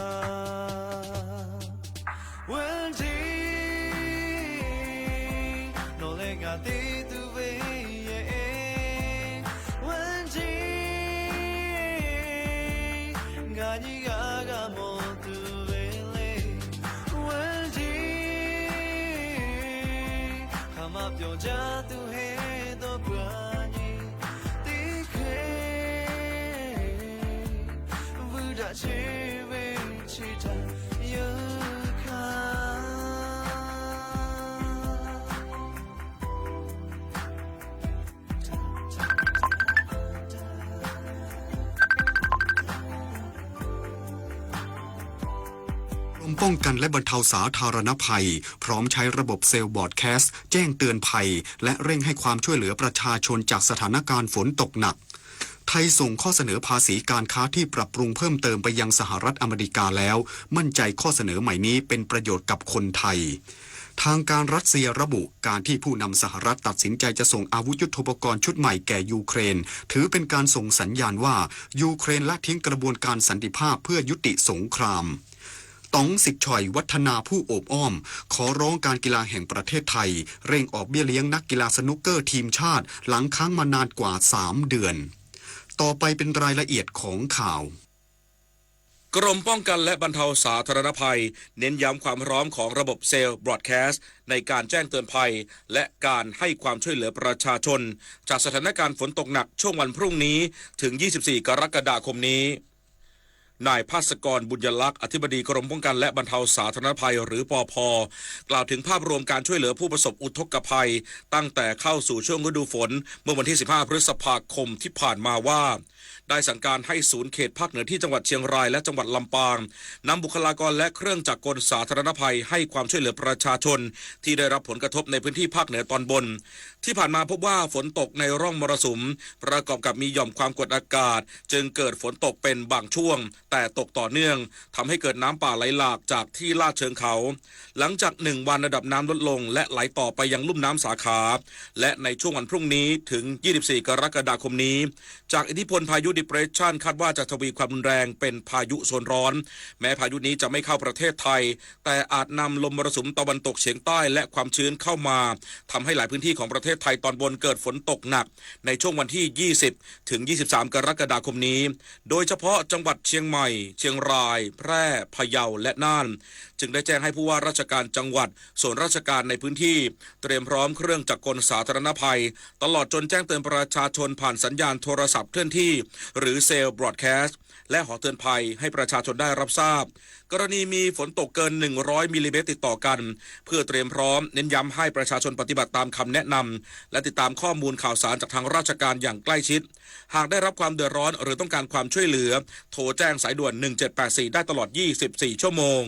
Wen jiˇ, nawˬ leh ngaˬ te tuˬ ve yehˬ, wen jiˇ, ngaˬ nyi g'a g'a mawˬ tuˬ ve le. Wen jiˇ, hk'aˬ ma pyawˬ jaˇ tuˬ heh dawˇ peuˬ nyi, teˇ hkeh vuiˇ daꞈ chehˇ ve chi htaꞈ yeuˬ hkanˍ. กรมป้องกันและบรรเทาสาธารณภัย พร้อมใช้ระบบเซลล์บรอดแคสต์แจ้งเตือนภัย และเร่งให้ความช่วยเหลือประชาชนจากสถานการณ์ฝนตกหนัก ไทยส่งข้อเสนอภาษีการค้าที่ปรับปรุงเพิ่มเติมไปยังสหรัฐอเมริกาแล้ว มั่นใจข้อเสนอใหม่นี้เป็นประโยชน์กับคนไทย ทางการรัสเซียระบุ การที่ผู้นำสหรัฐตัดสินใจจะส่งอาวุธยุทโธปกรณ์ชุดใหม่แก่ยูเครน ถือเป็นการส่งสัญญาณว่ายูเครนละทิ้งกระบวนการสันติภาพเพื่อยุติสงคราม ต๋องสิทธิ์ฉ่อยวัฒนาผู้โอบอ้อม ขอร้องการกีฬาแห่งประเทศไทย เร่งออกเบี้ยเลี้ยงนักกีฬาสนุกเกอร์ทีมชาติ หลังค้างมานานกว่าสามเดือน ต่อไปเป็นรายละเอียดของข่าว กรมป้องกันและบรรเทาสาธารณภัย เน้นย้ำความพร้อมของระบบเซลล์บรอดแคสต์ในการแจ้งเตือนภัย และการให้ความช่วยเหลือประชาชน จากสถานการณ์ฝนตกหนักช่วงวันพรุ่งนี้ ถึง ยี่สิบสี่ กรกฎาคมนี้ นายภาสกร บุญยลักษณ์ อธิบดีกรมป้องกันและบรรเทาสาธารณภัย หรือ ปภ กล่าวถึงภาพรวมการช่วยเหลือผู้ประสบอุทกภัย ตั้งแต่เข้าสู่ช่วงฤดูฝน เมื่อวันที่ สิบห้า พฤษภาคมที่ผ่านมาว่า ได้สั่งการให้ศูนย์เขตภาคเหนือที่จังหวัดเชียงรายและจังหวัดลำปาง นำบุคลากรและเครื่องจักรกลสาธารณภัยให้ความช่วยเหลือประชาชนที่ได้รับผลกระทบในพื้นที่ภาคเหนือตอนบน ที่ผ่านมาพบว่าฝนตกในร่องมรสุม ประกอบกับมีหย่อมความกดอากาศ จึงเกิดฝนตกเป็นบางช่วง แต่ตกต่อเนื่อง ทำให้เกิดน้ำป่าไหลหลากจากที่ลาดเชิงเขา หลังจากหนึ่งวันระดับน้ำลดลง และไหลต่อไปยังลุ่มน้ำสาขา และในช่วงวันพรุ่งนี้ถึง ยี่สิบสี่ กรกฎาคมนี้ จากอิทธิพลพายุ depression คาดว่าจะทวีความรุนแรงเป็นพายุโซนร้อน แม้พายุนี้จะไม่เข้าประเทศไทย แต่อาจนำลมมรสุมตะวันตกเฉียงใต้และความชื้นเข้ามา ทำให้หลายพื้นที่ของประเทศไทยตอนบนเกิดฝนตกหนัก ในช่วงวันที่ ยี่สิบ ถึง ยี่สิบสาม กรกฎาคมนี้ โดยเฉพาะจังหวัดเชียงใหม่ เชียงราย แพร่ พะเยา และน่าน จึงได้แจ้งให้ผู้ว่าราชการจังหวัด ส่วนราชการในพื้นที่ เตรียมพร้อมเครื่องจักรกลสาธารณภัย ตลอดจนแจ้งเตือนประชาชนผ่านสัญญาณโทรศัพท์เคลื่อนที่ หรือ cell broadcast และหอเตือนภัยให้ประชาชนได้รับทราบ กรณีมีฝนตกเกิน หนึ่งร้อย มิลลิเมตรติดต่อกัน เพื่อเตรียมพร้อม เน้นย้ำให้ประชาชนปฏิบัติตามคำแนะนำ และติดตามข้อมูลข่าวสารจากทางราชการอย่างใกล้ชิด หากได้รับความเดือดร้อนหรือต้องการความช่วยเหลือ โทรแจ้งสายด่วน หนึ่งเจ็ดแปดสี่ ได้ตลอด ยี่สิบสี่ ชั่วโมง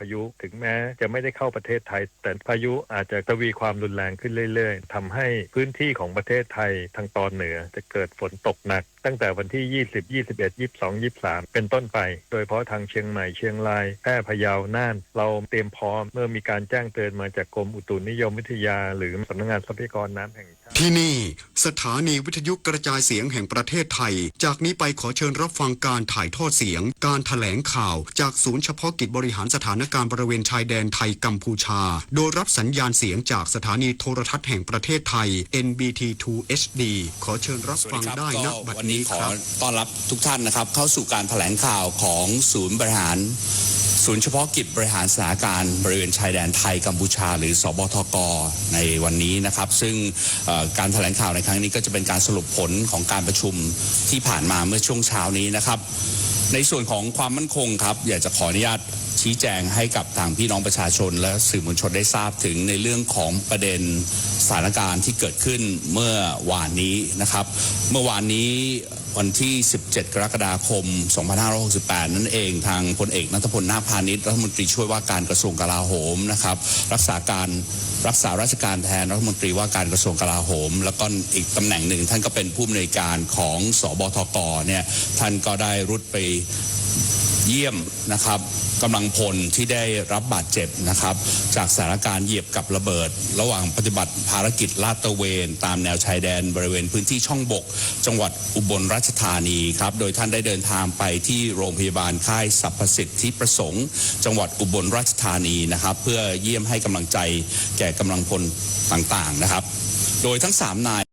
พายุถึงแม้จะไม่ได้เข้าประเทศไทย แต่พายุอาจจะทวีความรุนแรงขึ้นเรื่อยๆ ทำให้พื้นที่ของประเทศไทยทางตอนเหนือจะเกิดฝนตกหนัก ตั้งแต่วันที่ ยี่สิบ ยี่สิบเอ็ด ยี่สิบสอง ยี่สิบสาม เป็นต้นไป โดยเฉพาะทางเชียงใหม่ เชียงราย แพร่ พะเยา น่าน เราเตรียมพร้อม เมื่อมีการแจ้งเตือนมาจากกรมอุตุนิยมวิทยา หรือสำนักงานทรัพยากรน้ำแห่งชาติ ที่นี่ สถานีวิทยุกระจายเสียงแห่งประเทศไทย จากนี้ไปขอเชิญรับฟังการถ่ายทอดเสียง การแถลงข่าว จากศูนย์เฉพาะกิจบริหารสถาน การบริเวณชายแดนไทยกัมพูชา โดยรับสัญญาณเสียงจากสถานีโทรทัศน์แห่งประเทศไทย เอ็น บี ที ทู เอช ดี ขอเชิญรับฟังได้ณบัดนี้ครับ ต้อนรับทุกท่านนะครับ เข้าสู่การแถลงข่าวของศูนย์บริหาร ศูนย์เฉพาะกิจบริหารสถานการณ์บริเวณชายแดนไทยกัมพูชา หรือ สบทก ในวันนี้นะครับ ซึ่งเอ่อการแถลงข่าวในครั้งนี้ก็จะเป็นการสรุปผลของการประชุมที่ผ่านมาเมื่อช่วงเช้านี้นะครับ ในส่วนของความมั่นคงครับ อยากจะขออนุญาตชี้แจงให้กับทางพี่น้องประชาชนและสื่อมวลชนได้ทราบถึงในเรื่องของประเด็นสถานการณ์ที่เกิดขึ้นเมื่อวานนี้นะครับ เมื่อวานนี้วันที่ สิบเจ็ด กรกฎาคม สองพันห้าร้อยหกสิบแปด นั่นเอง ทางพลเอกณัฐพล นาคพานิช รัฐมนตรีช่วยว่าการกระทรวงกลาโหมนะครับ รักษาการ รักษาราชการแทนรัฐมนตรีว่าการกระทรวงกลาโหม แล้วก็อีกตำแหน่งหนึ่งท่านก็เป็นผู้อำนวยการของ สบทก เนี่ย ท่านก็ได้รุดไปเยี่ยมนะครับกำลังพลที่ได้รับบาดเจ็บนะครับ จากสถานการณ์เหยียบกับระเบิด ระหว่างปฏิบัติภารกิจลาดตระเวนตามแนวชายแดนบริเวณพื้นที่ช่องบก จังหวัดอุบลราชธานีครับ โดยท่านได้เดินทางไปที่โรงพยาบาลค่ายสรรพสิทธิประสงค์ จังหวัดอุบลราชธานีนะครับ เพื่อเยี่ยมให้กำลังใจแก่กำลังพลต่างๆนะครับ โดยทั้งสามนาย